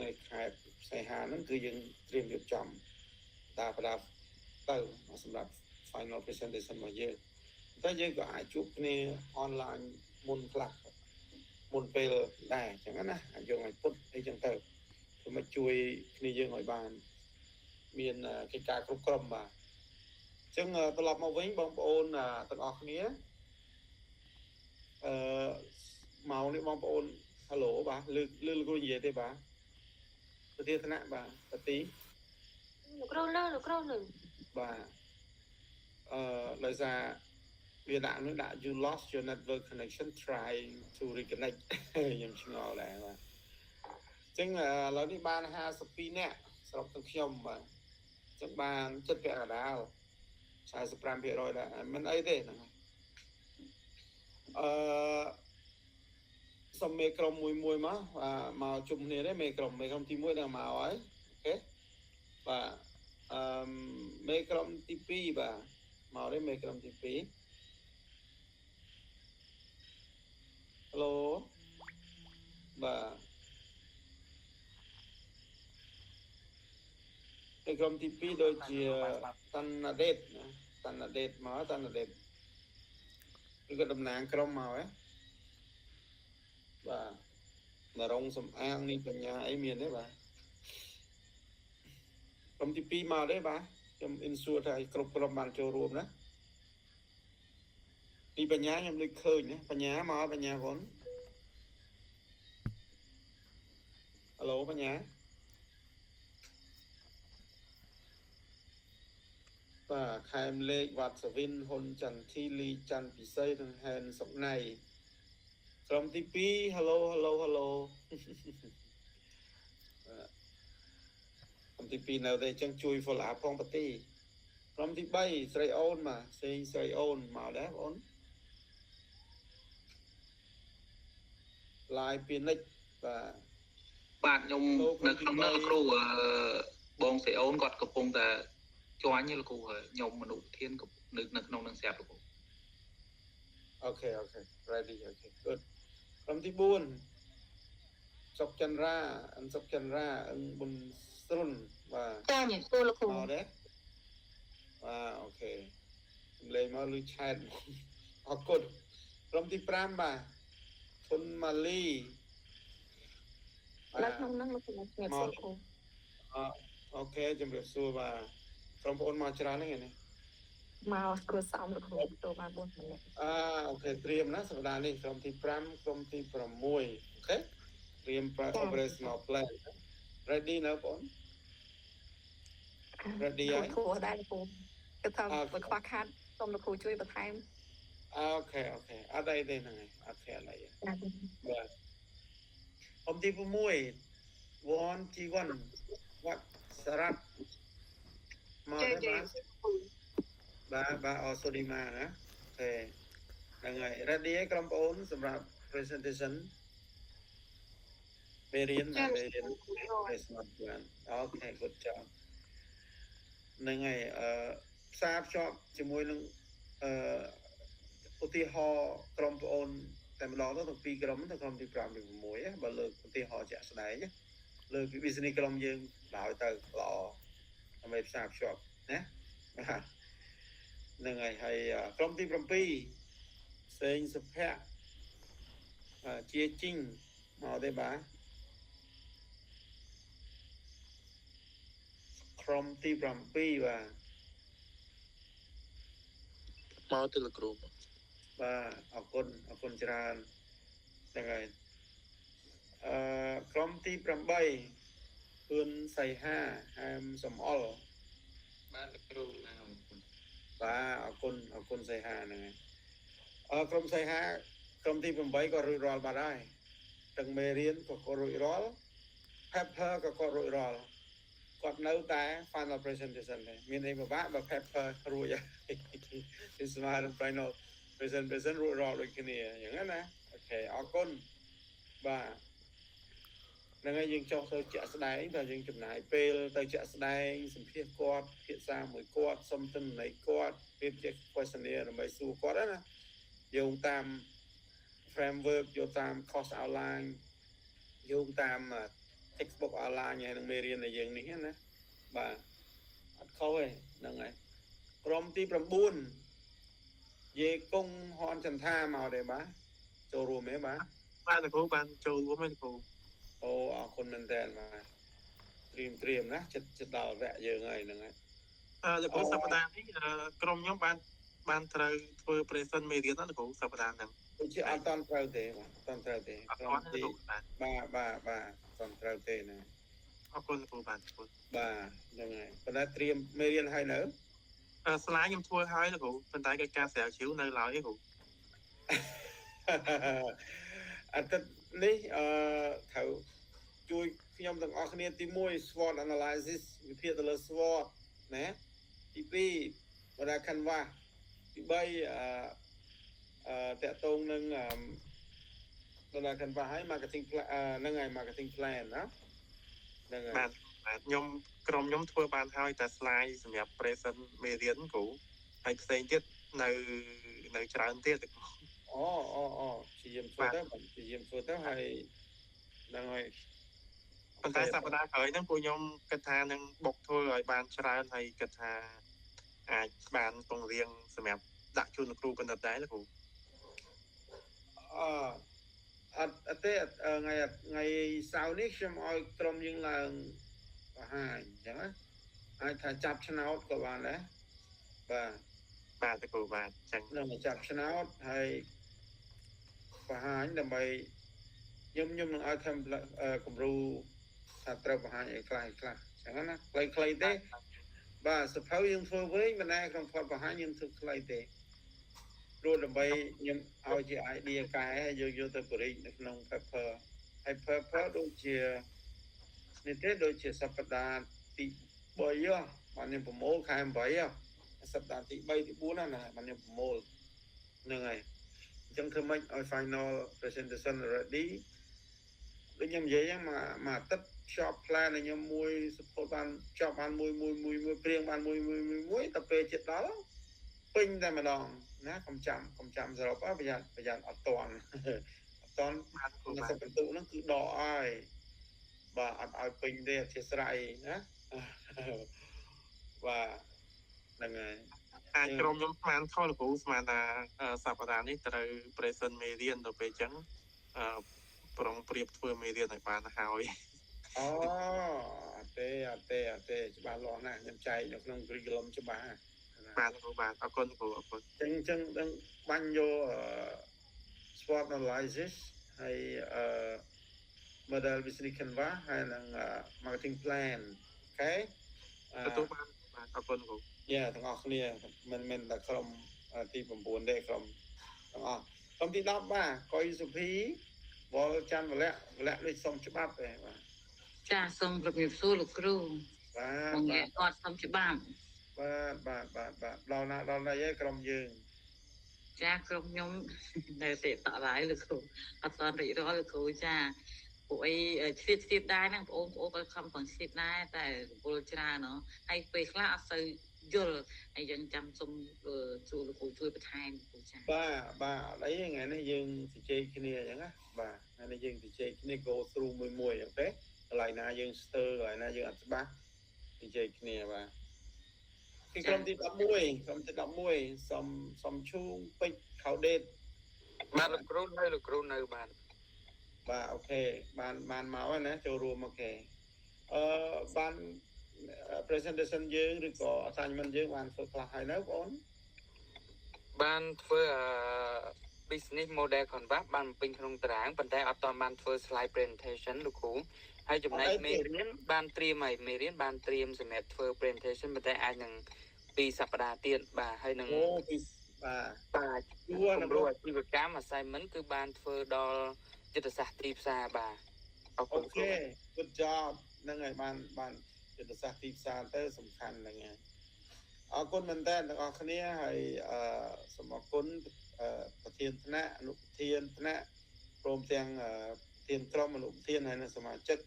នៃខែសីហាហ្នឹងគឺយើងត្រៀមរៀបចំតាប្រដាប់ទៅសម្រាប់ final presentation របស់យើងតែយើងក៏អាចជួបគ្នា online មុនខ្លះមុនពេលដែរអញ្ចឹងណាអាចយកឲ្យពុតអីចឹងទៅធ្វើមកជួយគ្នាយើងឲ្យបានមានកិច្ចការគ្រប់ក្រុមបាទអញ្ចឹងត្រឡប់មកវិញបងប្អូនទាំងអស់គ្នាអឺម៉ោងនេះបងប្អូន Hello បាទលឺលឺលោកគ្រូនិយាយទេបាទប្រធានថ្នាក់បាទប្រទី លោកគ្រូលឺលោកគ្រូលឺ បាទអឺដោយសារវាដាក់នោះដាក់ "You lost your network connection, trying to reconnect" ខ្ញុំឆ្ងល់ដែរបាទអញ្ចឹងឥឡូវនេះបាន52នាក់សរុបទាំងខ្ញុំបាទអញ្ចឹងបានចិត្តពាក់កណ្ដាល45%ដែរមិនអីទេហ្នឹងហើយអឺសុំមេក្រុមមួយមួយមកមកជុំគ្នាទេមេក្រុមមេក្រុមទី1ដល់មកហើយ OK បាទអឺមេក្រុមទី2បាទមកទេមេក្រុមទី2 Hello បាទមេក្រុមទី2ដូចជាតាណាដេតណាតាណាដេតមកតាណាដេតឬក៏តំណាងក្រុមមកហ៎បាទនរងសំអាងនេះបញ្ញាអីមានទេបាទក្រុមទី2មកទេបាទខ្ញុំ ensure ថាឲ្យគ្រប់ក្រុមបានចូលរួមណាទីបញ្ញាខ្ញុំដូចឃើញណាបញ្ញាមកបញ្ញាបង Hello បញ្ញាបាទខែមលេខវត្តសវិនហ៊ុនចន្ទធីលីច័ន្ទពិសីនិងហែនសុកណៃក្រុមទី2 Hello Hello Hello បាទក្រុមទី2នៅតែអញ្ចឹងជួយ follow up ផងប្រទីក្រុមទី3ស្រីអូនបាទសេងស្រីអូនមកដែរបងអូន live ពីនិចបាទ បាទខ្ញុំនៅក្នុងនោះលោកគ្រូអឺបងស្រីអូនគាត់កំពុងតែជាន់លោកគ្រូខ្ញុំមនុស្សធានក៏នៅនៅក្នុងនឹងស្រាប់លោកគ្រូ OK ready OK good ក្រុមទី4សុកចន្ទរាអិនសុកចន្ទរាអឹងប៊ុនស្រុនបាទ ចាជំរាបសួរលោកគ្រូ មកទេបាទ OK សំលេងមកលឺឆែតអរគុណក្រុមទី5បាទធុនម៉ាលី នៅក្នុងហ្នឹងលោកគ្រូជំរាបសួរលោកគ្រូ OK ជំរាបសួរបាទក្រុមបងប្អូនមកច្រើនហ្នឹងឯនេះ មកគ្រួសមលោកគ្រូទទួលបាន4ម្នាក់ អើ OK ត្រៀមណាសប្តាហ៍នេះក្រុមទី5ក្រុមទី6 OK ត្រៀម operational plan ready នៅបង Ready ហើយ គ្រូដែរលោកគ្រូគឺថាបើខ្វះខាតសូមលោកគ្រូជួយបន្ថែម OK OK អត់អីទេហ្នឹងហើយ OK អត់អីទេ ចា បាទក្រុមទី6វ៉នជីវ៉ាន់វត្តសារ៉ាត់មក ចា ទេ ចា បាទបាទបាទអសូឌីម៉ាណា OK ហ្នឹងហើយ ready ហើយក្រុមបងអូនសម្រាប់ presentation មេរៀនបាទមេរៀន operational plan OK good job ហ្នឹងហើយអឺផ្សារភ្ជាប់ជាមួយនឹងអឺឧទាហរណ៍ក្រុមបងអូនតែម្ដងទៅទាំងពីរក្រុមទៅក្រុមទី5ទី6ណាបើលើកឧទាហរណ៍ជាក់ស្ដែងណាលើកពី business ក្រុមយើងដល់ទៅល្អដើម្បីផ្សារភ្ជាប់ណាបាទហ្នឹងហើយហើយក្រុមទី7សេងសុភ័ក្រជាជីងមកទេបាទក្រុមទី7បាទ មកទៅលោកគ្រូ បាទអរគុណអរគុណច្រើនហ្នឹងហើយអឺក្រុមទី8ហ៊ឿនសីហាហែមសំអល់ បាទលោកគ្រូមក បាទអរគុណអរគុណសីហាហ្នឹងហើយអឺក្រុមសីហាក្រុមទី8ក៏រួចរាល់បាត់ហើយទាំងមេរៀនក៏គាត់រួចរាល់ paper ក៏គាត់រួចរាល់គាត់នៅតែ final presentation ទេមានអីពិបាកបើ paper រួចហើយគឺស្មើនឹង final presentation រួចរាល់ដូចគ្នាអញ្ចឹងណា OK អរគុណបាទហ្នឹងហើយយើងចុះទៅជាក់ស្ដែងតើយើងចំណាយពេលទៅជាក់ស្ដែងសម្ភាសគាត់ភាសាមួយគាត់សុំទិន្នន័យគាត់រៀបជា questionnaire ដើម្បីសួរគាត់ណាយោងតាម framework យកតាម course outline យោងតាម Textbook outline ហើយនឹងមេរៀននៃយើងនេះណាបាទអត់ខុសទេហ្នឹងហើយក្រុមទី9យេគង់ហនចន្ទថាមកទេបាទចូលរួមទេបាទ? បាទលោកគ្រូបានចូលរួមហើយលោកគ្រូ។ អូអរគុណមែនតើបាទត្រៀមត្រៀមណាចិត្តចិត្តដល់វគ្គយើងហើយហ្នឹងហើយ។ អឺលោកគ្រូសប្តាហ៍នេះក្រុមខ្ញុំបានត្រូវធ្វើ present មេរៀនណាលោកគ្រូសប្តាហ៍ហ្នឹង? ដូចជាអត់តាន់ត្រូវទេបាទអត់តាន់ត្រូវទេ អត់ទាន់ទេបាទ។ បាទបាទបាទអត់តាន់ត្រូវទេណា។ អរគុណលោកគ្រូបាទអរគុណ។ បាទហ្នឹងហើយប៉ុន្តែត្រៀមមេរៀនហើយនៅ? អឺ slide ខ្ញុំធ្វើហើយលោកគ្រូប៉ុន្តែកិច្ចការស្រាវជ្រាវនៅឡើយទេគ្រូ។ អាទិត្យនេះអឺត្រូវជួយខ្ញុំទាំងអស់គ្នាទី1 SWOT analysis វិភាគទៅលើ SWOT ណាទី2 model canvas ទី3អឺអឺតាក់ទងនឹងអឺ model canvas ហើយ marketing plan ហ្នឹងហើយ marketing plan ណាហ្នឹងហើយ។ បាទបាទខ្ញុំក្រុមខ្ញុំធ្វើបានហើយតែ slide សម្រាប់ present មេរៀនគ្រូហើយផ្សេងទៀតនៅច្រើនទៀតគ្រូ។ អូអូអូព្យាយាមធ្វើទៅបាទព្យាយាមធ្វើទៅហើយហ្នឹងហើយ។ ប៉ុន្តែសប្តាហ៍ក្រោយហ្នឹងពួកខ្ញុំគិតថានឹងបុកធ្វើឲ្យបានច្រើនហើយគិតថាអាចបានពង្រៀងសម្រាប់ដាក់ជូនលោកគ្រូពិនិត្យដែរលោកគ្រូ។ អអត់អត់ទេថ្ងៃថ្ងៃសៅរ៍នេះខ្ញុំឲ្យក្រុមយើងឡើងបង្ហាញអញ្ចឹងណាអាចថាចាប់ឆ្នោតក៏បានដែរបាទ។ បាទលោកគ្រូបាទអញ្ចឹង។ នឹងចាប់ឆ្នោតហើយបង្ហាញដើម្បីខ្ញុំនឹងឲ្យ template គំរូថាត្រូវបង្ហាញអីខ្លះអីខ្លះអញ្ចឹងណាខ្លីៗទេបាទសភៅយើងធ្វើវិញមិនដែរក្នុងផតបង្ហាញយើងធ្វើខ្លីទេព្រោះដើម្បីខ្ញុំឲ្យជា idea កែហើយយើងយកទៅបរិយានៅក្នុង paper ហើយ paper ដូចជានេះទេដូចជាសប្តាហ៍ទី3ហ៎បានខ្ញុំប្រមូលខែ8ហ៎សប្តាហ៍ទី3ទី4ណាបានខ្ញុំប្រមូលហ្នឹងហើយអញ្ចឹងធ្វើម៉េចឲ្យ final presentation ready ដូចខ្ញុំនិយាយហ្នឹងមួយមួយអាទិត្យ shop plan ឲ្យខ្ញុំមួយ support បានចប់បានមួយមួយមួយមួយព្រៀងបានមួយមួយមួយមួយតែពេលចិត្តដល់ពេញតែម្ដងណាកុំចាំកុំចាំសរុបប្រយ័ត្នប្រយ័ត្នអត់តាន់អត់តាន់ បាទគ្រូបាទ។ សិបបន្ទុកហ្នឹងគឺដកហើយបាទអត់ឲ្យពេញទេអធិស្ឋានណាបាទហ្នឹងហើយ។ អាចក្រុមខ្ញុំស្មានខុសលោកគ្រូស្មានថាសប្តាហ៍នេះត្រូវ present មេរៀនដល់ពេលអញ្ចឹងអឺប្រុងប្រៀបធ្វើមេរៀនឲ្យបានហើយ។ អូអត់ទេអត់ទេអត់ទេច្បាស់លាស់ណាស់ខ្ញុំចែកនៅក្នុង curriculum ច្បាស់ណាស់។ បាទគ្រូបាទអរគុណគ្រូអរគុណ។ ចឹងចឹងដឹងបាញ់យក SWOT analysis ហើយអឺ model business canvas ហើយនឹង marketing plan OK។ ទទួលបានបាទអរគុណគ្រូ។ Yeah ទាំងអស់គ្នាមិនមែនតែក្រុមទី9ទេក្រុមទាំងអស់ក្រុមទី10បាទកុយសុភីវលច័ន្ទវលៈវលៈដូចសុំច្បាប់ទេបាទ? ចាសូមជម្រាបសួរលោកគ្រូ។ បាទ។ បង បាទ។ គាត់សុំច្បាប់។ បាទបាទបាទបាទដល់ណាដល់ណីហើយក្រុមយើង? ចាក្រុមខ្ញុំនៅទេតឡើយលោកគ្រូអត់ទាន់រីករាល់លោកគ្រូចាពួកអីឆ្លៀតឆ្លៀតដែរហ្នឹងបងប្អូនក៏ខំប្រឹងឆ្លៀតដែរតែរវល់ច្រើនណហើយពេលខ្លះអត់សូវយល់ហើយយើងចាំសុំជួលោកគ្រូជួយបន្ថែមគ្រូចា។ បាទបាទអត់អីថ្ងៃនេះយើងជជែកគ្នាអញ្ចឹងណាបាទថ្ងៃនេះយើងជជែកគ្នា go through មួយមួយអញ្ចឹងទេកន្លែងណាយើងស្ទើរកន្លែងណាយើងអត់ច្បាស់ជជែកគ្នាបាទគឺក្រុមទី11ក្រុមទី11សំសំឈូងពេជ្រខៅដេត។ បាទលោកគ្រូនៅលោកគ្រូនៅបាទ។ បាទ OK បានបានមកហើយណាចូលរួម OK អឺបាន presentation យើងឬក៏ assignment យើងបានធ្វើខ្លះហើយនៅបងអូន? បានធ្វើ business model canvas បានបំពេញក្នុងតារាងប៉ុន្តែអត់ទាន់បានធ្វើ slide presentation លោកគ្រូហើយចំណែកមេរៀនបានត្រៀមហើយមេរៀនបានត្រៀមសម្រាប់ធ្វើ presentation ប៉ុន្តែអាចនឹងពីសប្តាហ៍ទៀតបាទហើយនឹង អូពីបាទ បាទគម្រោងអាជីវកម្ម assignment គឺបានធ្វើដល់យុទ្ធសាស្ត្រទីផ្សារបាទអរគុណ។ OK good job ហ្នឹងហើយបានបានយុទ្ធសាស្ត្រទីផ្សារទៅសំខាន់ហ្នឹងហើយអរគុណមែនតើទាំងអស់គ្នាហើយអឺសូមអរគុណប្រធានថ្នាក់អនុប្រធានថ្នាក់ព្រមទាំងប្រធានក្រុមអនុប្រធានហើយនិងសមាជិក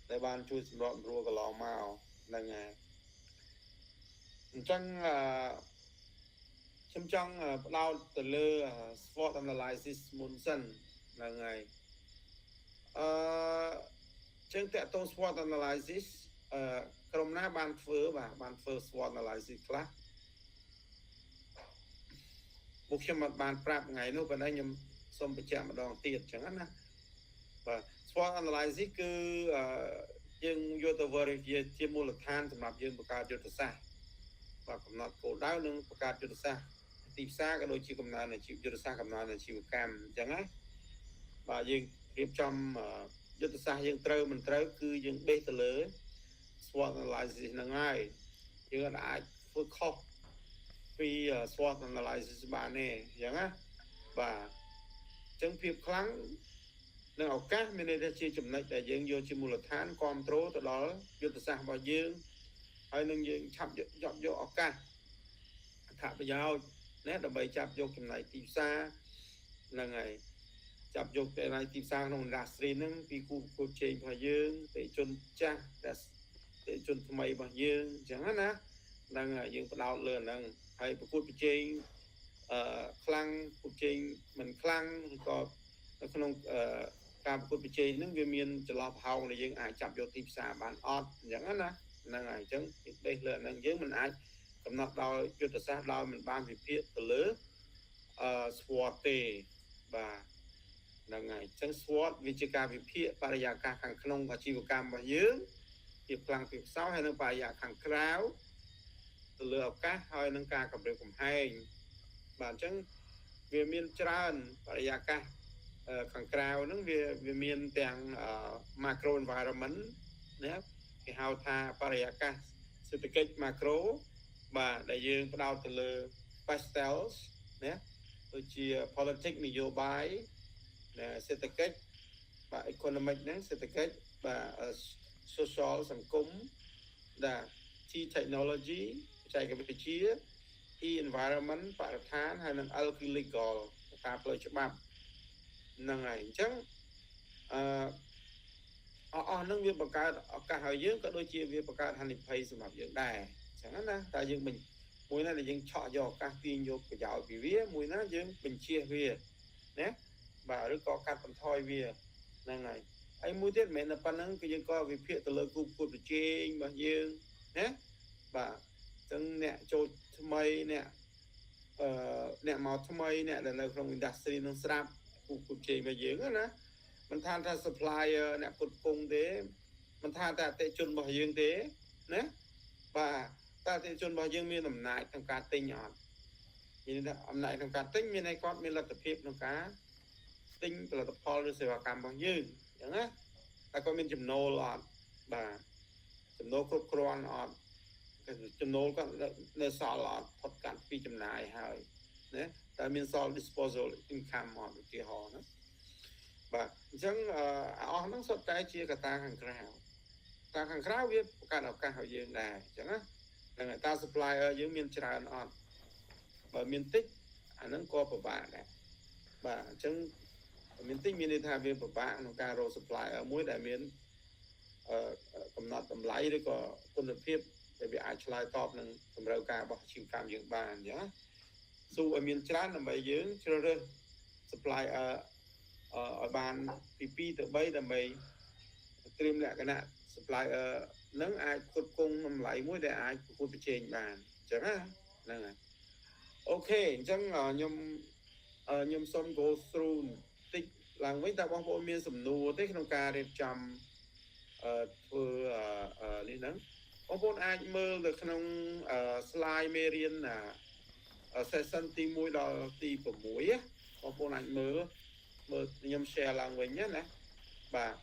ដែលបានជួយសម្របសម្រួលកន្លងមកហ្នឹងហើយអញ្ចឹងអឺខ្ញុំចង់ផ្ដោតទៅលើ SWOT analysis មុនសិនហ្នឹងហើយអឺ ចឹងតកតង SWOT analysis អឺក្រុមណាបានធ្វើបាទបានធ្វើ SWOT analysis ខ្លះពួកខ្ញុំអត់បានប្រាប់ថ្ងៃនោះប៉ុន្តែខ្ញុំសូមបញ្ជាក់ម្ដងទៀតចឹងណាបាទ SWOT analysis គឺយើងយកទៅ verify ជាមូលដ្ឋានសម្រាប់យើងបង្កើតយុទ្ធសាស្ត្របាទកំណត់គោលដៅនិងបង្កើតយុទ្ធសាស្ត្រទីផ្សារក៏ដូចជាកំណើនអាជីវយុទ្ធសាស្ត្រកំណើនអាជីវកម្មអញ្ចឹងណាបាទយើងរៀបចំយុទ្ធសាស្ត្រយើងត្រូវមិនត្រូវគឺយើង base ទៅលើ SWOT analysis ហ្នឹងហើយយើងអាចធ្វើខុសពី SWOT analysis បានទេអញ្ចឹងណាបាទអញ្ចឹងភាពខ្លាំងនិងឱកាសមានន័យថាជាចំណុចដែលយើងយកជាមូលដ្ឋានគ្រប់គ្រងទៅដល់យុទ្ធសាស្ត្ររបស់យើងហើយនឹងយើងឆាប់យកយកឱកាសអត្ថប្រយោជន៍ណាដើម្បីចាប់យកចំណែកទីផ្សារហ្នឹងហើយចាប់យកចំណែកទីផ្សារក្នុង industry ហ្នឹងពីគូប្រកួតជែងរបស់យើងទៅជនចាស់តែទៅជនថ្មីរបស់យើងអញ្ចឹងណាហ្នឹងហើយយើងផ្ដោតលើហ្នឹងហើយប្រកួតប្រជែងអឺខ្លាំងប្រកួតប្រជែងមិនខ្លាំងឬក៏នៅក្នុងអឺការប្រកួតប្រជែងហ្នឹងវាមានចន្លោះប្រហោងដែលយើងអាចចាប់យកទីផ្សារបានអត់អញ្ចឹងណាហ្នឹងហើយអញ្ចឹងយើង base លើហ្នឹងយើងមិនអាចកំណត់ដោយយុទ្ធសាស្ត្រដោយមិនបានវិភាគទៅលើអឺ SWOT ទេបាទហ្នឹងហើយអញ្ចឹង SWOT វាជាការវិភាគបរិយាកាសខាងក្នុងអាជីវកម្មរបស់យើងភាពខ្លាំងភាពខ្សោយហើយនិងបរិយាខាងក្រៅទៅលើឱកាសហើយនឹងការគម្រាមកំហែងបាទអញ្ចឹងវាមានច្រើនបរិយាកាសខាងក្រៅហ្នឹងវាវាមានទាំង macro environment ណាគេហៅថាបរិយាកាសសេដ្ឋកិច្ច macro បាទដែលយើងផ្ដោតទៅលើ PESTEL ណាដូចជា politics នយោបាយណាសេដ្ឋកិច្ចបាទ economic ហ្នឹងសេដ្ឋកិច្ចបាទ social សង្គមបាទ T technology បច្ចេកវិទ្យា E environment បរិស្ថានហើយនិង L គឺ legal តាមផ្លូវច្បាប់ហ្នឹងហើយអញ្ចឹងអឺអស់ហ្នឹងវាបង្កើតឱកាសឲ្យយើងក៏ដូចជាវាបង្កើតហានិភ័យសម្រាប់យើងដែរអញ្ចឹងណាតែយើងមិនមួយណាដែលយើងឆក់យកឱកាសទាញយកប្រយោជន៍ពីវាមួយណាយើងបញ្ជាវាណាបាទឬក៏កាត់បន្ថយវាហ្នឹងហើយហើយមួយទៀតមិនមែនតែប៉ុណ្្នឹងគឺយើងក៏វិភាគទៅលើគូប្រកួតប្រជែងរបស់យើងណាបាទអញ្ចឹងអ្នកចូលថ្មីអ្នកអឺអ្នកមកថ្មីអ្នកដែលនៅក្នុង industry នឹងស្រាប់គូប្រកួតប្រជែងរបស់យើងណាមិនថាថា supplier អ្នកផ្គត់ផ្គង់ទេមិនថាតែអតិជនរបស់យើងទេណាបាទតែអតិជនរបស់យើងមានអំណាចក្នុងការទិញអត់មានថាអំណាចក្នុងការទិញមានន័យគាត់មានលទ្ធភាពក្នុងការទិញផលិតផលឬសេវាកម្មរបស់យើងអញ្ចឹងណាតែគាត់មានចំណូលអត់បាទចំណូលគ្រប់គ្រាន់អត់ចំណូលគាត់នៅសល់អត់ផុតកាត់ពីចំណាយហើយណាតែមានសល់ disposal income អត់ឧទាហរណ៍ណាបាទអញ្ចឹងអស់ហ្នឹងសុទ្ធតែជាកត្តាខាងក្រៅតាខាងក្រៅវាបង្កើតឱកាសឲ្យយើងដែរអញ្ចឹងណាហ្នឹងហើយតា supplier យើងមានច្រើនអត់បើមានតិចអាហ្នឹងក៏ពិបាកដែរបាទអញ្ចឹងមានតិចមានន័យថាវាពិបាកក្នុងការរក supplier មួយដែលមានអឺកំណត់តម្លៃឬក៏គុណភាពដែលវាអាចឆ្លើយតបនឹងតម្រូវការរបស់អាជីវកម្មយើងបានអញ្ចឹងណាស៊ូឲ្យមានច្រើនដើម្បីយើងជ្រើសរើស supplier ឲ្យបានពី2ទៅ3ដើម្បីត្រៀមលក្ខណៈ supplier នឹងអាចផ្គត់ផ្គង់តម្លៃមួយដែលអាចប្រកួតប្រជែងបានអញ្ចឹងណាហ្នឹងហើយ OK អញ្ចឹងខ្ញុំខ្ញុំសូម go through តិចឡើងវិញតើបងប្អូនមានសំណួរទេក្នុងការរៀបចំអឺធ្វើនេះហ្នឹងបងប្អូនអាចមើលនៅក្នុង slide មេរៀន session ទី1ដល់ទី6បងប្អូនអាចមើលមើលខ្ញុំ share ឡើងវិញណាបាទ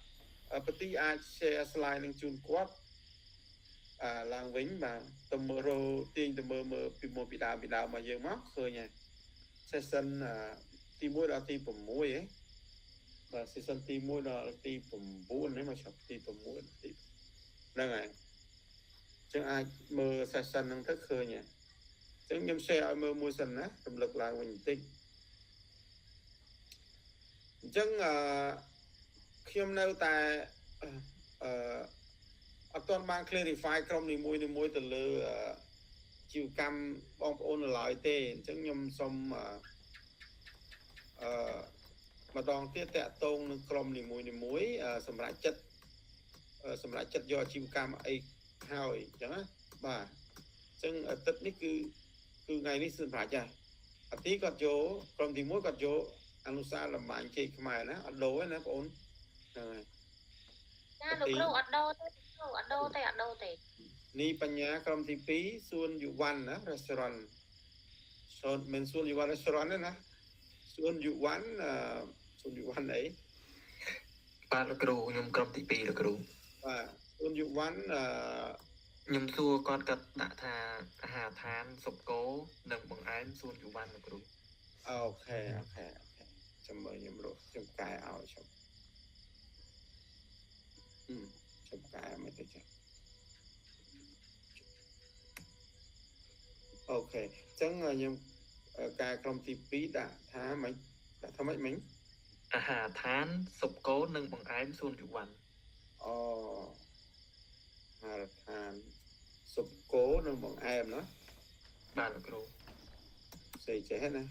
ប្រតិអាច share slide នឹងជូនគាត់អាឡើងវិញបាទទៅមើលរទាញទៅមើលមើលពីមុនពីដើមពីដើមមកយើងមកឃើញហើយ session ទី1ដល់ទី6ហ៎បាទ session ទី1ដល់ទី9នេះមកចាប់ទី6ទីហ្នឹងហើយចឹងអាចមើល session ហ្នឹងទៅឃើញហើយចឹងខ្ញុំ share ឲ្យមើលមួយសិនណារំលឹកឡើងវិញបន្តិចអញ្ចឹងអឺខ្ញុំនៅតែអឺអត់ទាន់បាន clarify ក្រុមនីមួយៗទៅលើជីវកម្មបងប្អូននៅឡើយទេអញ្ចឹងខ្ញុំសូមអឺម្ដងទៀតតាក់ទងនឹងក្រុមនីមួយៗសម្រាប់ចិត្ត សម្រាប់ចិត្តយកអាជីវកម្មអីហើយអញ្ចឹងណាបាទអញ្ចឹងអាទិត្យនេះគឺគឺថ្ងៃនេះសម្រាប់ចាស់អាទីគាត់យកក្រុមទី1គាត់យកអនុសាលំបាញ់ជ័យខ្មែរណាអត់ដូរទេណាបងអូនហ្នឹងហើយ ចាលោកគ្រូអត់ដូរទេគ្រូអត់ដូរទេអត់ដូរទេ នេះបញ្ញាក្រុមទី2សួនយុវ័នណា restaurant សួនមិនសួនយុវ័ន restaurant ទេណាសួនយុវ័នអឺសួនយុវ័នអី បាទលោកគ្រូខ្ញុំក្រុមទី2លោកគ្រូ បាទសួនយុវ័នអឺ ខ្ញុំសួរគាត់គាត់ដាក់ថាអាហារដ្ឋានស៊ុបគោនិងបង្អែមសួនយុវ័នលោកគ្រូ OK ចាំមើលខ្ញុំរកខ្ញុំកែឲ្យជប់អឺខ្ញុំកែមិនទៅចា OK អញ្ចឹងខ្ញុំកែក្រុមទី2ដាក់ថាម៉េចដាក់ថាម៉េចមិញ អាហារដ្ឋានស៊ុបគោនិងបង្អែមសួនយុវ័ន អូអាហារដ្ឋានស៊ុបគោនិងបង្អែមណា បាទលោកគ្រូ ស្អីចេះណា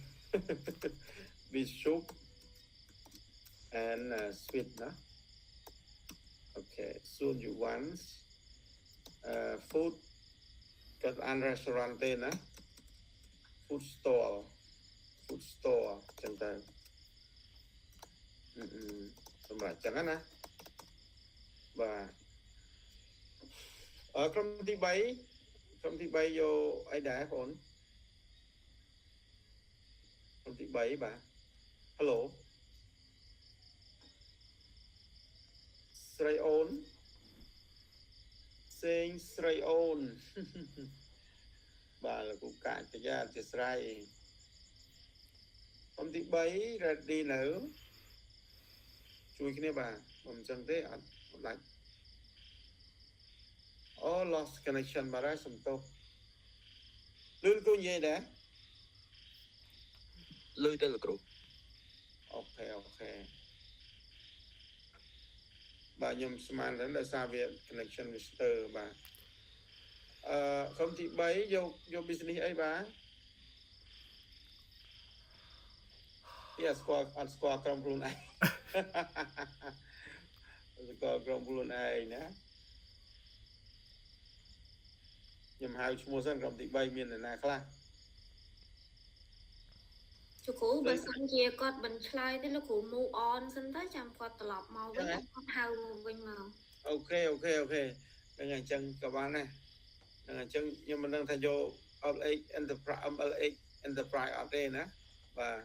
Beef soup and sweet ណា OK សួនយុវ័ន food គាត់អាន restaurant ទេណា food stall food store ចឹងទៅអឺសម្រាប់ចឹងណាបាទអឺក្រុមទី3ក្រុមទី3យកអីដែរបងក្រុមទី3បាទ Hello ស្រីអូនសេងស្រីអូន បាទលោកគ្រូកាចបញ្ញាអធិស្ឋានក្រុមទី3 ready នៅជួយគ្នាបាទបើមិនចឹងទេអត់ដាច់អូ lost connection បាទហើយសំទោសលឿនគូនិយាយដែរ លឺទៅលោកគ្រូ OK បាទខ្ញុំស្មានតែដោយសារវា connection វាស្ទើរបាទអឺក្រុមទី3យកយក business អីបាទពីអត់ស្គាល់អត់ស្គាល់ក្រុមខ្លួនឯង ស្គាល់ក្រុមខ្លួនឯងណាខ្ញុំហៅឈ្មោះសិនក្រុមទី3មាននរណាខ្លះ លោកគ្រូបើសិនជាគាត់មិនឆ្លើយទេលោកគ្រូ move on សិនទៅចាំគាត់ត្រឡប់មកវិញគាត់ហៅមកវិញមក OK ហ្នឹងហើយអញ្ចឹងក៏បានដែរហ្នឹងហើយអញ្ចឹងខ្ញុំមិនដឹងថាយក LH Enterprise MLH Enterprise អត់ទេណាបាទ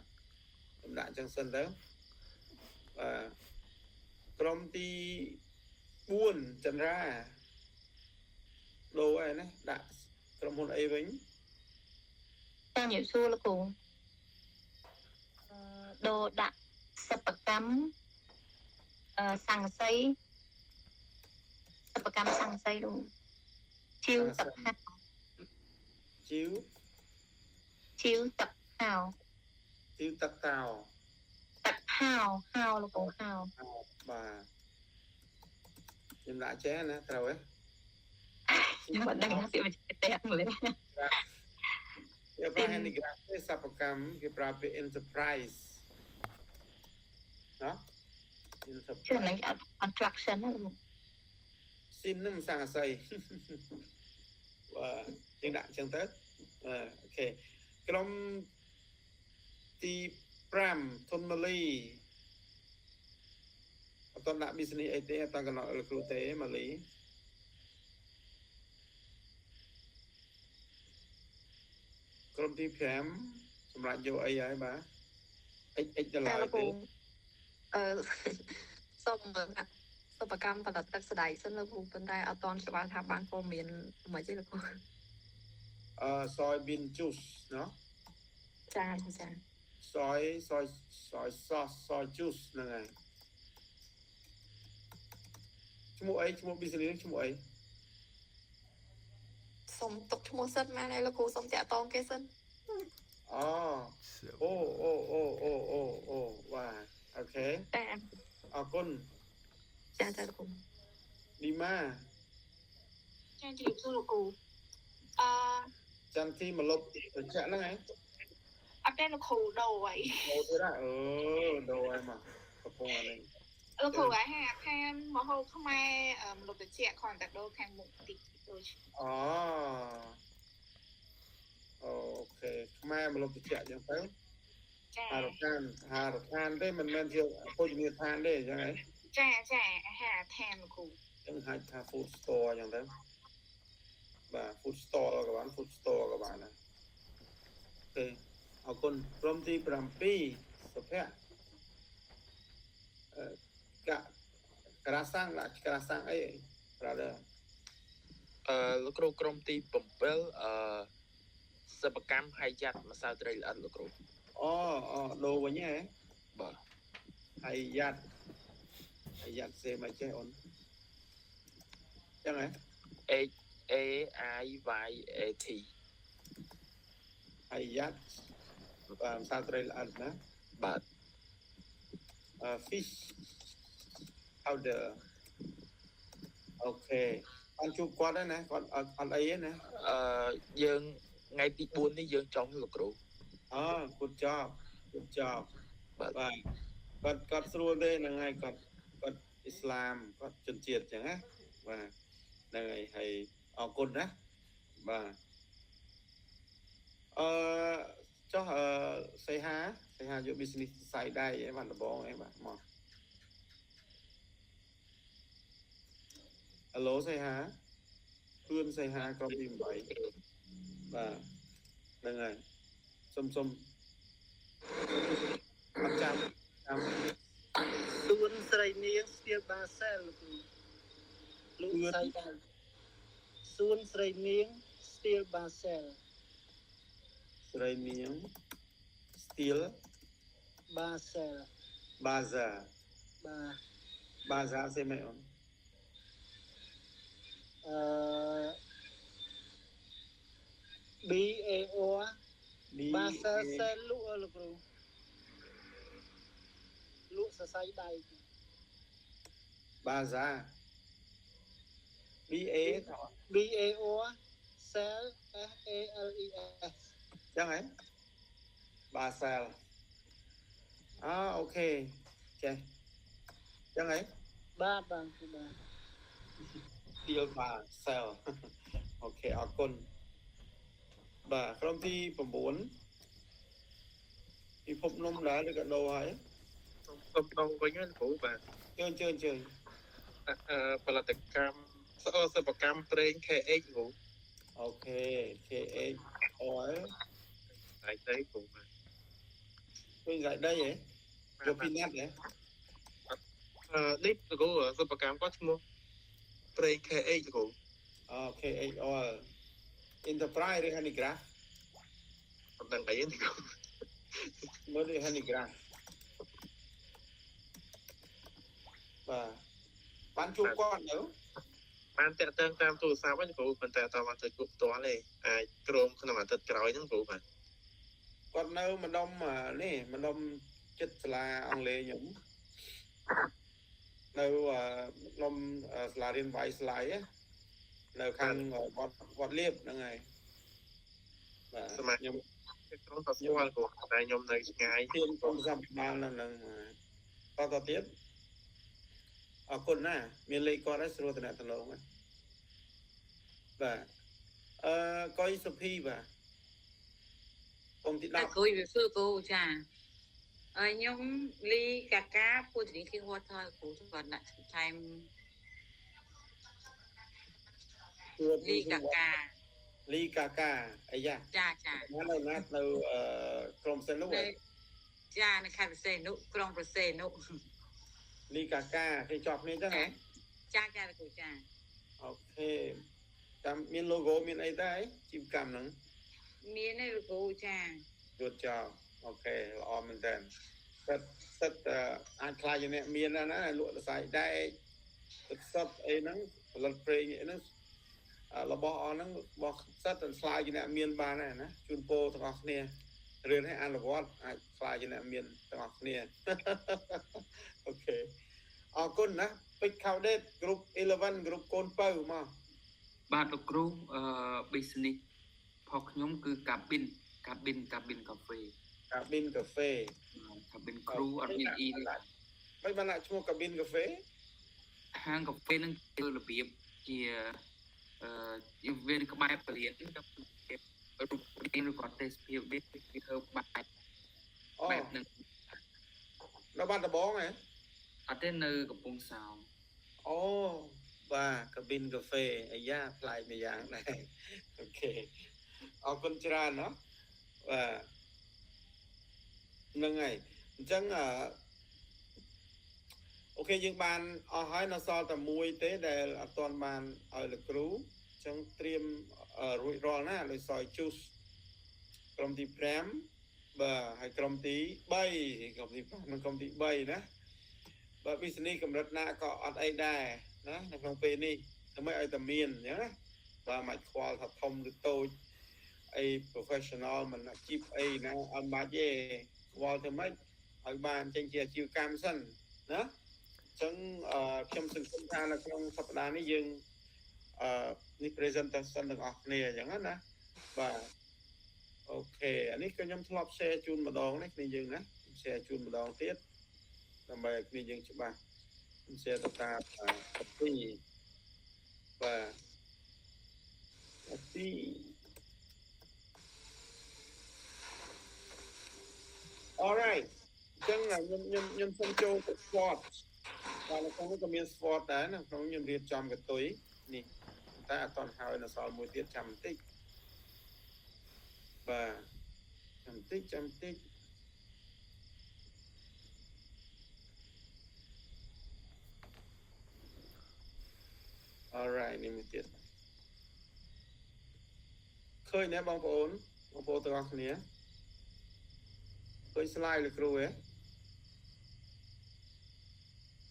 ខ្ញុំដាក់អញ្ចឹងសិនទៅបាទក្រុមទី4ចន្ទ្រាដូរអីណាដាក់ក្រុមហ៊ុនអីវិញ ចាជំរាបសួរលោកគ្រូអឺដូរដាក់សិប្បកម្មអឺសង្កសីសិប្បកម្មសង្កសីលោកជីវទឹកហៅ ជីវ ជីវទឹកហៅ ជីវទឹកតោ ទឹកហៅហៅលោកគ្រូហៅ បាទខ្ញុំដាក់ចេះណាត្រូវទេ ខ្ញុំអត់ដឹងថាពាក្យបច្ចេកទេសអង់គ្លេស គេប្រើ handicraft ទេសិប្បកម្មគេប្រើពាក្យ enterprise ណា ជឿហ្នឹងអត់ construction ណាលោក ស៊ីននឹងសង្កសីបាទយើងដាក់អញ្ចឹងទៅ OK ក្រុមទី5ធុនម៉ាលីអត់តដាក់ business អីទេអត់តកំណត់លោកគ្រូទេម៉ាលីក្រុមទី5សម្រាប់យកអីហើយបាទ XX ដល់ហើយទេ អឺសូមសិប្បកម្មផលិតទឹកសណ្ដែកសិនលោកគ្រូប៉ុន្តែអត់ទាន់ច្បាស់ថាបានព័ត៌មានមិនទេលោកគ្រូ អឺ soybean juice ណោះ ចាចា soy sauce soy juice ហ្នឹងហើយឈ្មោះអីឈ្មោះ business ឈ្មោះអី សុំទុកឈ្មោះសិនម៉ែលោកគ្រូសុំតាក់តងគេសិន អូអូអូអូអូអូអូបាទ OK ចា អរគុណ ចាចាលោកគ្រូ ឌីម៉ា ចាជំរាបសួរលោកគ្រូអឺ ចន្ទធីមកលុបត្រជាក់ហ្នឹងឯង អត់ទេលោកគ្រូដូរហើយ ដូរទៀតអឺដូរហើយមកកំពុងអានេះ លោកគ្រូអាហារដ្ឋានម្ហូបខ្មែរម្លប់ត្រជាក់គ្រាន់តែដូរខាងមុខតិចដូច អូ OK ខ្មែរម្លប់ត្រជាក់អញ្ចឹងទៅ ចា អាហារដ្ឋានអាហារដ្ឋានទេមិនមែនជាភោជនីយដ្ឋានទេអញ្ចឹងហ៎ ចាចាអាហារដ្ឋានលោកគ្រូ អញ្ចឹងហៅថា food store អញ្ចឹងទៅបាទ food stall ក៏បាន food store ក៏បានដែរ OK អរគុណក្រុមទី7សុភ័ក្រអឺកក្រាសាំងដាក់ក្រាសាំងអី brother? លោកគ្រូក្រុមទី7សិប្បកម្មហៃយ៉ាត់ម្សៅត្រីល្អិតលោកគ្រូ អូអូដូរវិញហ៎ បាទ ហៃយ៉ាត់ហៃយ៉ាត់សេមកចេះអូនចឹងហ៎ H A I Y A T ហៃយ៉ាត់បាទម្សៅត្រីល្អិតណា បាទ fish powder OK បានជួបគាត់ហើយណាគាត់អត់អត់អីទេណា យើងថ្ងៃទី4នេះយើងចុះលោកគ្រូ អូ good job, good job. បាទ បាទគាត់គាត់ស្រួលទេហ្នឹងហើយគាត់គាត់អ៊ីស្លាមគាត់ជនជាតិចឹងណាបាទហ្នឹងហើយហើយអរគុណណាបាទអឺចុះអឺសីហាសីហាយក business សៃដៃអីបាទដបងអីបាទមក Hello សីហាគឿនសីហាក្រុមទី8បាទហ្នឹងហើយសុំសុំអត់ចាំចាំ សួនស្រីនាង Steel Bar Sale លោកគ្រូលក់សៃដៃសួនស្រីនាង Steel Bar Sale ស្រីនាង Steel Bar Sale Bazaar បាទ Bazaar សេមិនអូន អឺ B A O B Basel A Sale លក់លោកគ្រូលក់សរសៃដៃ Bazaar B A B A O Sale S A L E S ចឹងហ៎ Basel អ OK ចេះចឹងហ៎ បាទបាទគឺបាទ Steel Bar Sale OK អរគុណបាទក្រុមទី9ពិភពនំដែរឬក៏ដូរហើយ សុំដូរវិញណាលោកគ្រូបាទ ជើញជើញជើញ ផលិតកម្មសិប្បកម្មប្រេង KH គ្រូ OK KH oil ដៃដីគ្រូបាទ ប្រេងសៃដីហ៎យកពីណាត់ហ៎ នេះលោកគ្រូសិប្បកម្មគាត់ឈ្មោះប្រេង KH លោកគ្រូ អូ KH oil Enterprise ឬ Handicraft អត់ដឹងអីទេគ្រូ មើលឬ Handicraft បាទបានជួបគាត់នៅ បានតាក់ទងតាមទូរស័ព្ទហ្នឹងគ្រូប៉ុន្តែអត់បានទៅជួបផ្ទាល់ទេអាចក្រុមក្នុងអាទិត្យក្រោយហ្នឹងគ្រូបាទ គាត់នៅម្ដុំនេះម្ដុំចិត្តសាលាអង់គ្លេសខ្ញុំនៅម្ដុំសាលារៀនវាយស្លៃនៅខាងវត្តវត្តលៀបហ្នឹងហើយបាទ សមា ខ្ញុំ ក្រុមក៏ស្គាល់គ្រូតែខ្ញុំនៅឆ្ងាយ ទៀនក្រុមសម្បាលនៅហ្នឹងតទៅទៀតអរគុណណាមានលេខគាត់ហើយស្រួលតំណតំណងបាទអឺកុយសុភីបាទកុំទី តែ 10 គ្រូវាសួរគ្រូចាហើយខ្ញុំលីកាកាពូ drinking water គ្រូគាត់ដាក់ថែមលីកាកា លីកាកាអាយ៉ា ចាចា នៅណានៅក្រុងសីនុ ចានៅខេត្តព្រះសីហនុក្រុងព្រះសីហនុ លីកាកាគេជាប់គ្នាចឹងហ៎ ចាចាគ្រូចា OK ចាំមាន logo មានអីដែរជីវកម្មហ្នឹង មានទេលោកគ្រូចា យល់ចោល OK ល្អមែនតើសិតសិតអាចខ្លាចជាអ្នកមានណាណាលក់សរសៃដែកទឹកសុទ្ធអីហ្នឹងផលិតប្រេងអីហ្នឹងរបស់អស់ហ្នឹងរបស់សិតតែស្លាយជាអ្នកមានបានដែរណាជូនពរទាំងអស់គ្នារៀនឲ្យអនុវត្តអាចខ្លាយជាអ្នកមានទាំងអស់គ្នា OK អរគុណណាពេជ្រខៅដេត group 11 group កូនពៅមក បាទលោកគ្រូអឺ business របស់ខ្ញុំគឺ cabin cabin cabin cafe cabin cafe cabin crew អត់មាន e ទេ មិនបានដាក់ឈ្មោះកាប៊ីនកាហ្វេ ហាងកាហ្វេនឹងគឺរបៀបជាអឺវាក្បែរពលានរូបរាងឬក៏ទេសភាពវាគឺធ្វើបែបបែបហ្នឹង នៅបាត់ដំបងហ៎? អត់ទេនៅកំពង់សោម។ អូបាទកាប៊ីនកាហ្វេអាយ៉ាប្លែកមួយយ៉ាងដែរ។ OK អរគុណច្រើនណោះបាទហ្នឹងហើយអញ្ចឹងអឺ OK យើងបានអស់ហើយនៅសល់តែមួយទេដែលអត់ទាន់បានឲ្យលោកគ្រូអញ្ចឹងត្រៀមរួចរាល់ណាដោយសយជូសក្រុមទី5បាទហើយក្រុមទី3ក្រុមទី5និងក្រុមទី3ណាបើ business កម្រិតណាក៏អត់អីដែរណានៅក្នុងពេលនេះដើម្បីឲ្យតែមានអញ្ចឹងណាបាទមិនខ្វល់ថាធំឬតូចអី professional មិនអាជីពអីណាអត់បាច់ទេខ្វល់ធ្វើម៉េចឲ្យបានចេញជាអាជីវកម្មសិនណាអញ្ចឹងខ្ញុំសង្ឃឹមថានៅក្នុងសប្តាហ៍នេះយើងអឺនេះ presentation ទាំងអស់គ្នាអញ្ចឹងណាបាទ OK អានេះក៏ខ្ញុំធ្លាប់ share ជូនម្ដងនេះគ្នាយើងណា share ជូនម្ដងទៀតដើម្បីឲ្យគ្នាយើងច្បាស់ខ្ញុំ share ទៅតាមទីបាទទី Alright អញ្ចឹងខ្ញុំខ្ញុំខ្ញុំសូមចូលទៅ SWOT បាទនៅក្នុងនោះក៏មាន SWOT ដែរនៅក្នុងខ្ញុំរៀបចំកតុយនេះតែអត់ទាន់ហើយនៅសល់មួយទៀតចាំបន្តិចបាទចាំបន្តិចចាំបន្តិច Alright នេះមួយទៀតឃើញទេបងប្អូនបងប្អូនទាំងអស់គ្នាឃើញ slide លោកគ្រូហ៎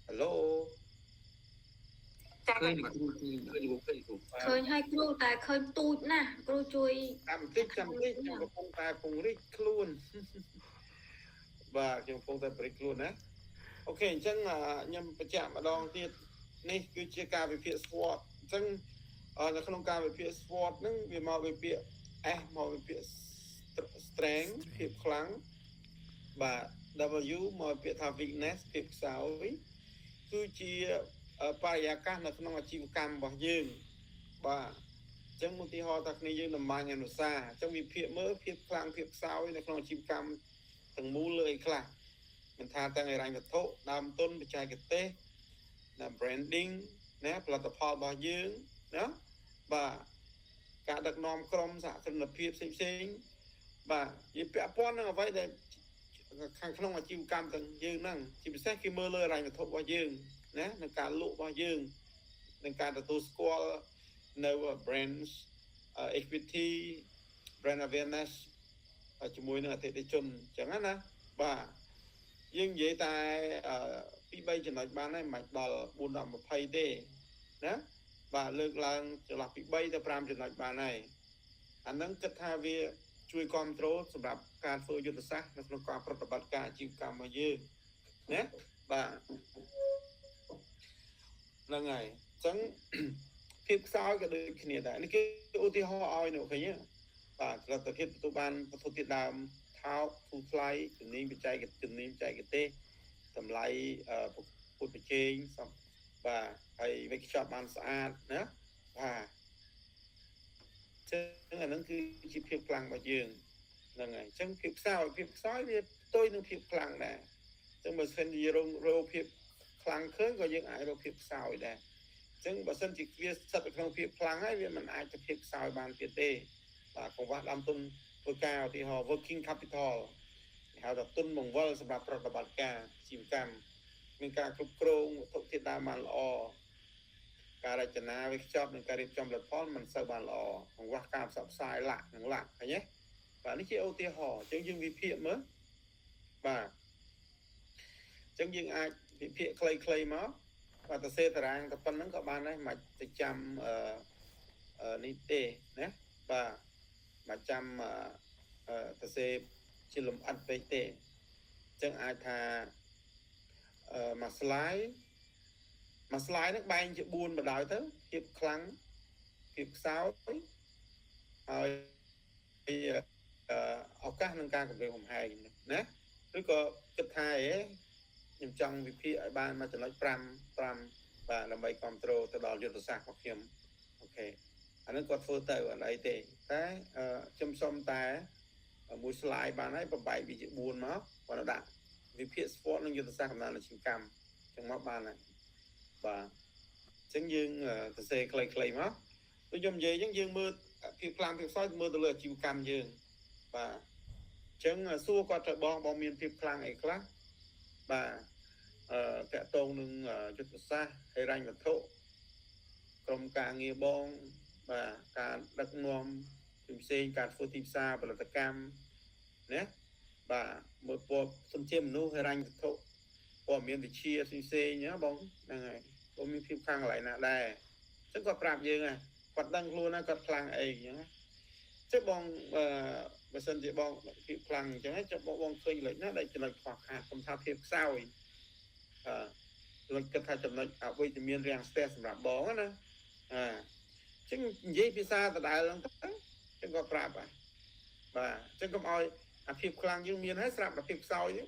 Hello? ឃើញលោកគ្រូឃើញឃើញគ្រូឃើញគ្រូ ឃើញហើយគ្រូតែឃើញទូចណាស់គ្រូជួយ ចាំបន្តិចចាំបន្តិចខ្ញុំកំពុងតែពង្រីកខ្លួនបាទខ្ញុំកំពុងតែពង្រីកខ្លួនណា OK អញ្ចឹងខ្ញុំបញ្ជាក់ម្ដងទៀតនេះគឺជាការវិភាគ SWOT អញ្ចឹងនៅក្នុងការវិភាគ SWOT ហ្នឹងវាមកវិភាគ S មកវិភាគ strength ភាពខ្លាំងបាទ W មកពាក្យថា weakness ភាពខ្សោយគឺជាបរិយាកាសនៅក្នុងអាជីវកម្មរបស់យើងបាទអញ្ចឹងឧទាហរណ៍ថាគ្នាយើងតម្បាញអនុសាអញ្ចឹងវិភាគមើលភាពខ្លាំងភាពខ្សោយនៅក្នុងអាជីវកម្មទាំងមូលលើអីខ្លះមិនថាទាំងហិរញ្ញវត្ថុដើមទុនបច្ចេកទេសណា branding ណាផលិតផលរបស់យើងណាបាទការដឹកនាំក្រុមសហគ្រិនភាពផ្សេងផ្សេងបាទនិយាយពាក់ព័ន្ធនឹងអ្វីដែលខាងក្នុងអាជីវកម្មទាំងយើងហ្នឹងជាពិសេសគេមើលលើហិរញ្ញវត្ថុរបស់យើងណានឹងការលក់របស់យើងនឹងការទទួលស្គាល់នៅ brands equity brand awareness ជាមួយនឹងអតិថិជនអញ្ចឹងណាបាទយើងនិយាយតែពី3ចំណុចបានហើយមិនដល់4ដល់20ទេណាបាទលើកឡើងចន្លោះពី3ទៅ5ចំណុចបានហើយអាហ្នឹងគិតថាវាជួយគ្រប់គ្រងសម្រាប់ការធ្វើយុទ្ធសាស្ត្រនៅក្នុងការប្រតិបត្តិការអាជីវកម្មរបស់យើងណាបាទហ្នឹងហើយអញ្ចឹងភាពខ្សោយក៏ដូចគ្នាដែរនេះគេឧទាហរណ៍ឲ្យនៅឃើញទេបាទផលិតភាពទទួលបានវត្ថុធាតុដើមថោកធូរថ្លៃជំនាញបច្ចេកជំនាញបច្ចេកទេសតម្លៃប្រកួតប្រជែងសំបាទហើយវិខ្ចប់បានស្អាតណាបាទចឹងអាហ្នឹងគឺជាភាពខ្លាំងរបស់យើងហ្នឹងហើយអញ្ចឹងភាពខ្សោយភាពខ្សោយវាផ្ទុយនឹងភាពខ្លាំងដែរអញ្ចឹងបើសិនជារកភាពខ្លាំងឃើញក៏យើងអាចរកភាពខ្សោយដែរអញ្ចឹងបើសិនជាវាស្ថិតនៅក្នុងភាពខ្លាំងហើយវាមិនអាចទៅភាពខ្សោយបានទៀតទេបាទកង្វះដើមទុនធ្វើការឧទាហរណ៍ working capital គេហៅថាទុនបង្វិលសម្រាប់ប្រតិបត្តិការអាជីវកម្មមានការគ្រប់គ្រងវត្ថុធាតុដើមបានល្អការរចនាវាខ្ចប់និងការរៀបចំផលិតផលមិនសូវបានល្អកង្វះការផ្សព្វផ្សាយលាក់និងលាក់ឃើញទេបាទនេះជាឧទាហរណ៍អញ្ចឹងយើងវិភាគមើលបាទអញ្ចឹងយើងអាចវិភាគខ្លីៗមកបាទទៅសេតារាងតែប៉ុណ្្នឹងក៏បានដែរមិនទៅចាំអឺនេះទេណាបាទមកចាំអឺទៅសេជាលំអិតពេកទេអញ្ចឹងអាចថាអឺមួយ slide មួយ slide ហ្នឹងបែងជា4បណ្ដោយទៅភាពខ្លាំងភាពខ្សោយហើយឱកាសក្នុងការគម្រាមកំហែងណាឬក៏គិតថាអេ ខ្ញុំចង់វិភាគឲ្យបានមួយចំណុច5 5បាទដើម្បីគ្រប់គ្រងទៅដល់យុទ្ធសាស្ត្ររបស់ខ្ញុំOK អានឹងគាត់ធ្វើទៅអត់អីទេតែខ្ញុំសុំតែមួយ slide បានហើយបំបែកវាជា4មកគាត់ដាក់វិភាគ SWOT និងយុទ្ធសាស្ត្រកំណើនអាជីវកម្មចឹងមកបានហើយបាទអញ្ចឹងយើងសរសេរខ្លីៗមកដូចខ្ញុំនិយាយអញ្ចឹងយើងមើលភាពខ្លាំងភាពខ្សោយមើលទៅលើអាជីវកម្មយើងបាទអញ្ចឹងសួរគាត់ទៅបងបងមានភាពខ្លាំងអីខ្លះបាទអឺតកតងនឹងយុទ្ធសាស្ត្រហិរញ្ញវត្ថុក្រុមការងារបងបាទការដឹកនាំផ្សេងៗការធ្វើទីផ្សារផលិតកម្មណាបាទមើលពណ៌សំជាមនុស្សហិរញ្ញវត្ថុព័ត៌មានវិទ្យាផ្សេងៗណាបងហ្នឹងហើយបងមានភាពខ្លាំងកន្លែងណាដែរអញ្ចឹងគាត់ប្រាប់យើងហ្នឹងគាត់ដឹងខ្លួនណាគាត់ខ្លាំងអីអញ្ចឹងណាចុះបងអឺបើសិនជាបងភាពខ្លាំងអញ្ចឹងចុះបងបងឃើញលេខណាដែលចំណុចខ្វះខាតកុំថាភាពខ្សោយអឺចំណុចគិតថាចំណុចអវិជ្ជមានរាំងស្ទះសម្រាប់បងណាអាអញ្ចឹងនិយាយភាសាដដែលហ្នឹងទៅអញ្ចឹងគាត់ប្រាប់ហើយបាទអញ្ចឹងកុំឲ្យអាភាពខ្លាំងយើងមានហើយស្រាប់តែភាពខ្សោយហ្នឹង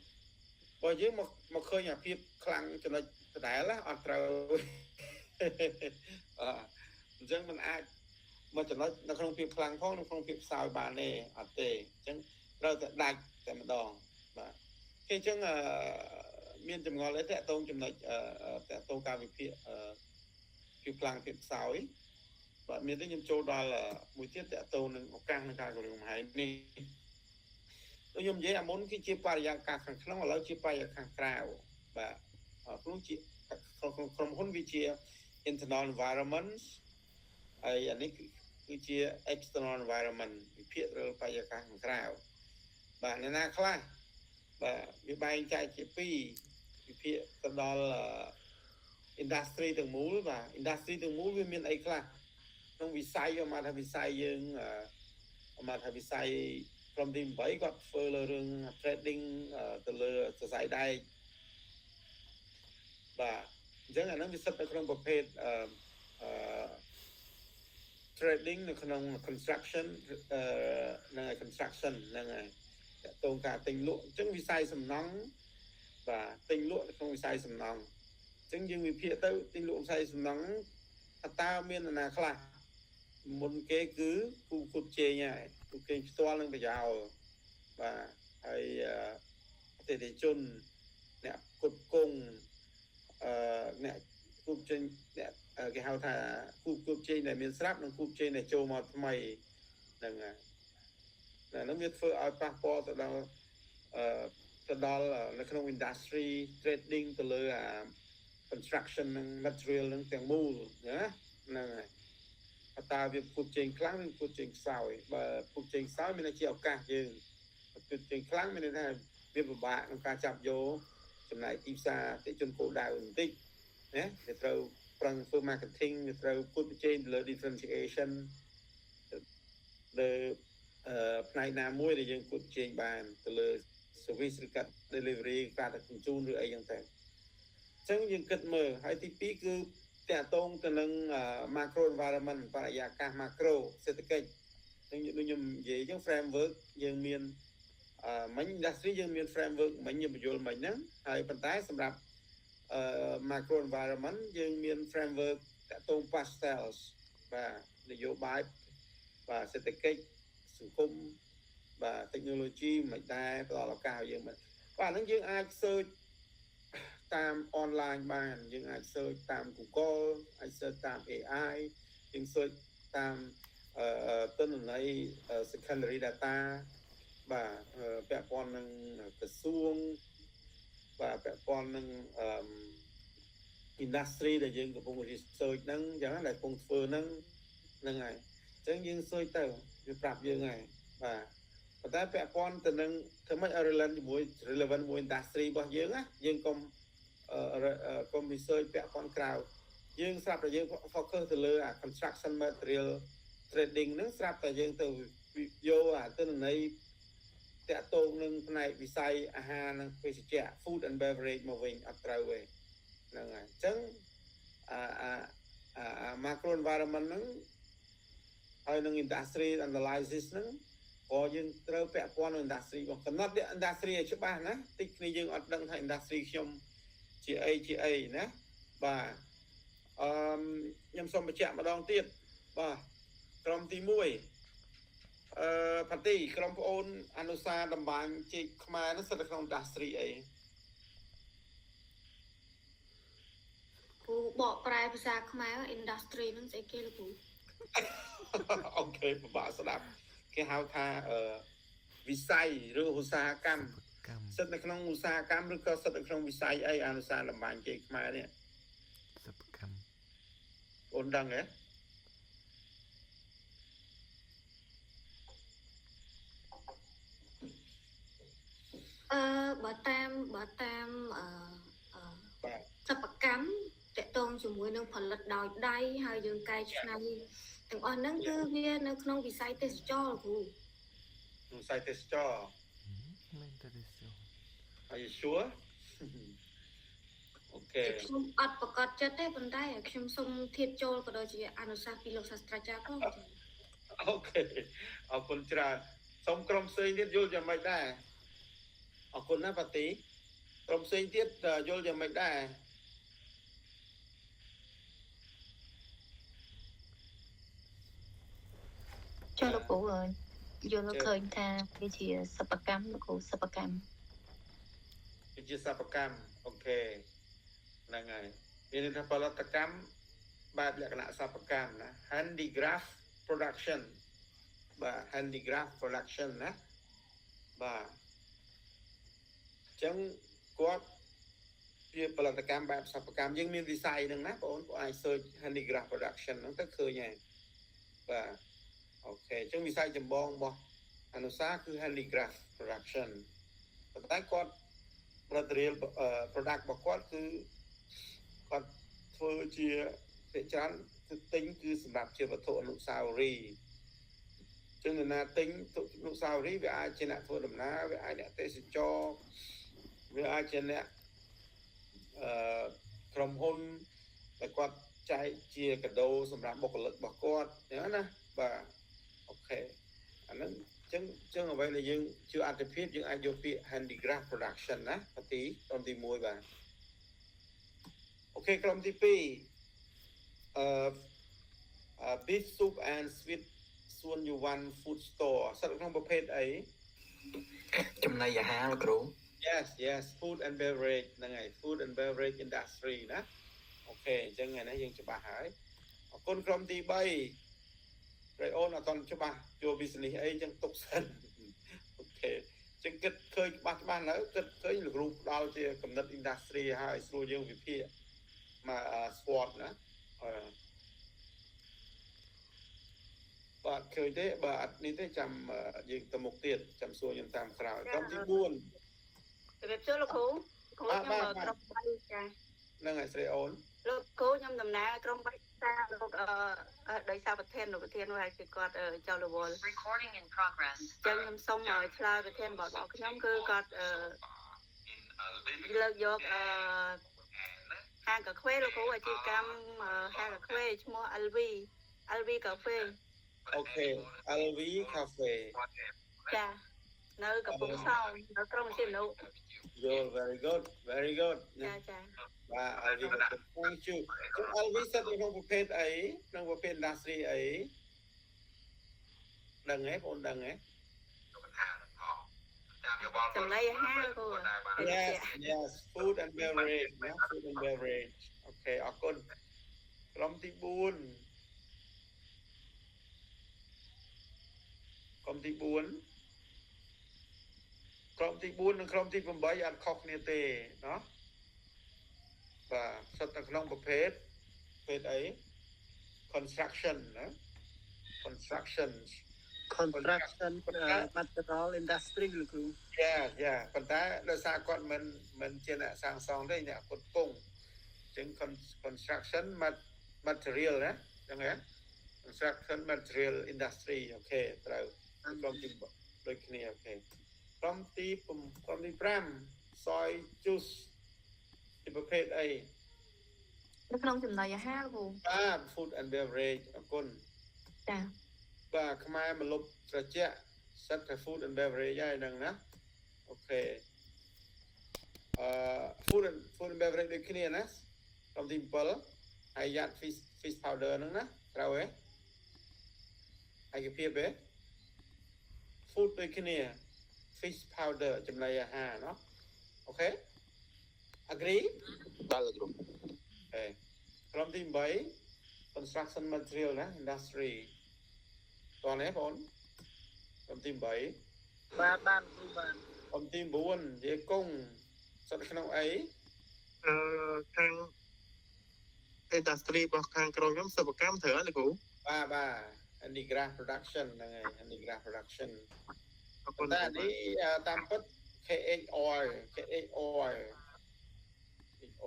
បើយើងមកមកឃើញអាភាពខ្លាំងចំណុចដដែលអត់ត្រូវអអញ្ចឹងมันអាចមកចំណុចនៅក្នុងភាពខ្លាំងផងនៅក្នុងភាពខ្សោយបានទេអត់ទេអញ្ចឹងត្រូវតែដាច់តែម្ដងបាទគេអញ្ចឹងមានចម្ងល់អីតកតងចំណុចតកតងការវិភាគភាពខ្លាំងភាពខ្សោយបាទមានទេខ្ញុំចូលដល់មួយទៀតតកតងនឹងឱកាសក្នុងការគម្រាមកំហែងនេះដូចខ្ញុំនិយាយអាមុនគឺជាបរិយាកាសខាងក្នុងឥឡូវជាបរិយាកាសខាងក្រៅបាទព្រោះជាក្រុមហ៊ុនវាជា internal environment ហើយអានេះគឺជា external environment វិភាគលើបរិយាកាសខាងក្រៅបាទអ្នកណាខ្លះបាទវាបែងចែកជាពីរវិភាគទៅដល់ industry ទាំងមូលបាទ industry ទាំងមូលវាមានអីខ្លះក្នុងវិស័យមកថាវិស័យយើងមកថាវិស័យក្រុមទី8គាត់ធ្វើលើរឿង trading ទៅលើសរសៃដែកបាទអញ្ចឹងអានឹងវាសិតនៅក្នុងប្រភេទអឺ trading នៅក្នុង construction អឺហ្នឹងហើយ construction ហ្នឹងហើយតកតងការទិញលក់អញ្ចឹងវិស័យសំណង់បាទទិញលក់នៅក្នុងវិស័យសំណង់អញ្ចឹងយើងវិភាគទៅទិញលក់វិស័យសំណង់ថាតើមាននរណាខ្លះមុនគេគឺគូគូជេងហើយគូគេងផ្ទាល់នឹងប្រយោលបាទហើយអតិថិជនអ្នកគុតគង់អឺអ្នកគូជេងអ្នកគេហៅថាគូគូជេងដែលមានស្រាប់និងគូជេងដែលចូលមកថ្មីហ្នឹងហើយហ្នឹងវាធ្វើឲ្យប៉ះពាល់ទៅដល់អឺទៅដល់នៅក្នុង industry trading ទៅលើអា construction និង material នឹងទាំងមូលណាហ្នឹងហើយតើវាគូជេងខ្លាំងឬគូជេងខ្សោយបើគូជេងខ្សោយមានន័យជាឱកាសយើងគូជេងខ្លាំងមានន័យថាវាពិបាកក្នុងការចាប់យកចំណែកទីផ្សារអតិជនគោលដៅបន្តិចណាវាត្រូវប្រឹងធ្វើ marketing វាត្រូវគួតប្រជែងទៅលើ differentiation លើផ្នែកណាមួយដែលយើងគួតប្រជែងបានទៅលើ service ឬកាត់ delivery ការដឹកជញ្ជូនឬអីចឹងទៅអញ្ចឹងយើងគិតមើលហើយទី2គឺតកតងទៅនឹង macro environment បរិយាកាស macro សេដ្ឋកិច្ចនឹងដូចខ្ញុំនិយាយអញ្ចឹង framework យើងមានអឺមិញ industry យើងមាន framework មិញខ្ញុំបញ្យល់មិញហ្នឹងហើយប៉ុន្តែសម្រាប់អឺ macro environment យើងមាន framework តកតង PESTEL បាទនយោបាយបាទសេដ្ឋកិច្ចសង្គមបាទ technology មិនដែរផ្ដល់ឱកាសឲ្យយើងបាទហ្នឹងយើងអាច search តាម online បានយើងអាច search តាម Google អាច search តាម AI យើង search តាមទិន្នន័យ secondary data បាទពាក់ព័ន្ធនឹងក្រសួងបាទពាក់ព័ន្ធនឹងអឺ industry ដែលយើងកំពុង research ហ្នឹងអញ្ចឹងដែលកំពុងធ្វើហ្នឹងហ្នឹងហើយអញ្ចឹងយើង search ទៅវាប្រាប់យើងហើយបាទប៉ុន្តែពាក់ព័ន្ធទៅនឹងធ្វើម៉េចឲ្យ relevant ជាមួយ relevant មួយ industry របស់យើងណាយើងកុំកុំ research ពាក់ព័ន្ធក្រៅយើងស្រាប់តែយើង focus ទៅលើអា construction material trading ហ្នឹងស្រាប់តែយើងទៅយកអាទិន្នន័យតាក់ទងនឹងផ្នែកវិស័យអាហារនិងភេសជ្ជៈ food and beverage មកវិញអត់ត្រូវទេហ្នឹងហើយអញ្ចឹងអាអាអា macro environment ហ្នឹងហើយនឹង industry analysis ហ្នឹងក៏យើងត្រូវពាក់ព័ន្ធនឹង industry របស់កំណត់ industry ឲ្យច្បាស់ណាតិចគ្នាយើងអត់ដឹងថា industry ខ្ញុំ ជាអីជាអីណាបាទអឺខ្ញុំសូមបញ្ជាក់ម្ដងទៀតបាទក្រុមទី1អឺផាទីក្រុមប្អូនអនុសាតម្បាញចេកខ្មែរនោះស្ថិតនៅក្នុង industry អី គ្រូបកប្រែភាសាខ្មែរ industry ហ្នឹងស្អីគេលោកគ្រូ? Okay ពិបាកស្ដាប់គេហៅថាអឺវិស័យឬឧស្សាហកម្មស្ថិតនៅក្នុងឧស្សាហកម្មឬក៏ស្ថិតនៅក្នុងវិស័យអីអនុសាតម្បាញចេកខ្មែរនេះ សិប្បកម្ម។ អូនដឹងទេ? អឺបើតាមបើតាមអឺអឺ បាទ សិប្បកម្មតកតងជាមួយនឹងផលិតដោយដៃហើយយើងកែច្នៃទាំងអស់ហ្នឹងគឺវានៅក្នុងវិស័យទេសចរលោកគ្រូ។ វិស័យទេសចរ មែនតើទេសចរ? Are you sure? Okay. ខ្ញុំអត់ប្រកាសចិត្តទេប៉ុន្តែខ្ញុំសូមធៀបចូលក៏ដូចជាអនុសាសន៍ពីលោកសាស្ត្រាចារ្យផងចា៎ Okay អរគុណច្រើនសូមក្រុមផ្សេងទៀតយល់យ៉ាងម៉េចដែរអរគុណណាប៉ាទីក្រុមផ្សេងទៀតយល់យ៉ាងម៉េចដែរ? ចុះលោកគ្រូអើយយល់ឃើញថាវាជាសិប្បកម្មលោកគ្រូសិប្បកម្ម។ វាជាសិប្បកម្ម okay ហ្នឹងហើយមានន័យថាផលិតកម្មបែបលក្ខណៈសិប្បកម្មណា handicraft production បាទ handicraft production ណាបាទអញ្ចឹងគាត់ជាផលិតកម្មបែបសិប្បកម្មយើងមានវិស័យហ្នឹងណាបងប្អូនអាច search handicraft production ហ្នឹងទៅឃើញហើយបាទ okay អញ្ចឹងវិស័យចម្បងរបស់អនុសាគឺ handicraft production ប៉ុន្តែគាត់ផលិតរៀល product របស់គាត់គឺគាត់ធ្វើជាភាគច្រើនគឺទិញគឺសម្រាប់ជាវត្ថុអនុស្សាវរីយ៍ចឹងនរណាទិញអនុស្សាវរីយ៍វាអាចជាអ្នកធ្វើដំណើរវាអាចអ្នកទេសចរវាអាចជាអ្នកអឺក្រុមហ៊ុនដែលគាត់ចែកជាកាដូសម្រាប់បុគ្គលិករបស់គាត់អញ្ចឹងណាបាទ okay អាហ្នឹងចឹងចឹងអ្វីដែលយើងជឿអត្ថភាពយើងអាចយកពាក្យ handicraft production ណាទីក្រុមទី1បាទ okay ក្រុមទី2អឺ beef soup and sweet សួនយូវ៉ាន់ food store ស្ថិតក្នុងប្រភេទអី? ចំណីអាហារលោកគ្រូ។ Yes, food and beverage ហ្នឹងហើយ food and beverage industry ណា okay អញ្ចឹងថ្ងៃនេះយើងច្បាស់ហើយអរគុណក្រុមទី3ប្រៃអូនអត់តន់ច្បាស់ចូល business អីអញ្ចឹងទុកសិន okay អញ្ចឹងគិតឃើញច្បាស់ច្បាស់នៅគិតឃើញលោកគ្រូផ្ដល់ជាកំណត់ industry ហើយស្រួលយើងវិភាគមក SWOT ណាអឺបាទឃើញទេបើអត់នេះទេចាំយើងទៅមុខទៀតចាំសួរខ្ញុំតាមក្រោយក្រុមទី4 ជំរាបសួរលោកគ្រូគ្រូខ្ញុំក្រុម3ចា ហ្នឹងហើយស្រីអូន។ លោកគ្រូខ្ញុំតំណាងក្រុម3សារលោកអឺដោយសារប្រធានលោកប្រធាននោះហើយគឺគាត់ចូលរវល់ Recording in progress. ចឹងខ្ញុំសូមឲ្យឆ្លើយប្រធានបទរបស់ខ្ញុំគឺគាត់អឺលើកយកអឺហាងកាហ្វេលោកគ្រូអាជីវកម្មហាងកាហ្វេឈ្មោះ LV LV កាហ្វេ Okay, LV Cafe. ចានៅកំពង់សោមនៅក្រុងសីហនុ យល់ very good, very good. ចាចា បាទ LV Cafe, thank you. ចុះ LV ស្ថិតនៅក្នុងប្រភេទអីក្នុងប្រភេទ industry អីដឹងទេបងដឹងទេ? ចំណីអាហារគ្រូ។ Yes, food and beverage ណា food and beverage. Okay អរគុណក្រុមទី4ក្រុមទី4ក្រុមទី4និងក្រុមទី8អត់ខុសគ្នាទេណោះបាទស្ថិតនៅក្នុងប្រភេទប្រភេទអី construction ណា construction construction material industry លោកគ្រូ។ Yeah, ប៉ុន្តែដោយសារគាត់មិនមិនជាអ្នកសាងសង់ទេអ្នកផ្គត់ផ្គង់អញ្ចឹង construction material ណាអញ្ចឹងហ៎ construction material industry. Okay ត្រូវក្រុមទីដូចគ្នា okay ក្រុមទីក្រុមទី5 soy juice ជាប្រភេទអី? នៅក្នុងចំណីអាហារគ្រូ។ បាទ food and beverage អរគុណ។ ចា។ បាទខ្មែរម្លប់ត្រជាក់សិតតែ food and beverage ហើយហ្នឹងណា okay. អឺ food and beverage ដូចគ្នាណាក្រុមទី7ហើយយ៉ាត់ fish powder ហ្នឹងណាត្រូវទេឯកភាពទេ food ដូចគ្នា fish powder ចំណីអាហារណោះOK agree? បាទលោកគ្រូ អេក្រុមទី8 construction material ណា industry តោះនេះបងក្រុមទី8 បាទបានគ្រូបាន ក្រុមទី9និយាយកងសិតក្នុងអី អឺខាង industry របស់ខាងក្រុមខ្ញុំសិប្បកម្មត្រូវហើយលោកគ្រូ បាទបាទ handicraft production ហ្នឹងហើយ handicraft production អរគុណ តែនេះតាមពិត KH oil KH oil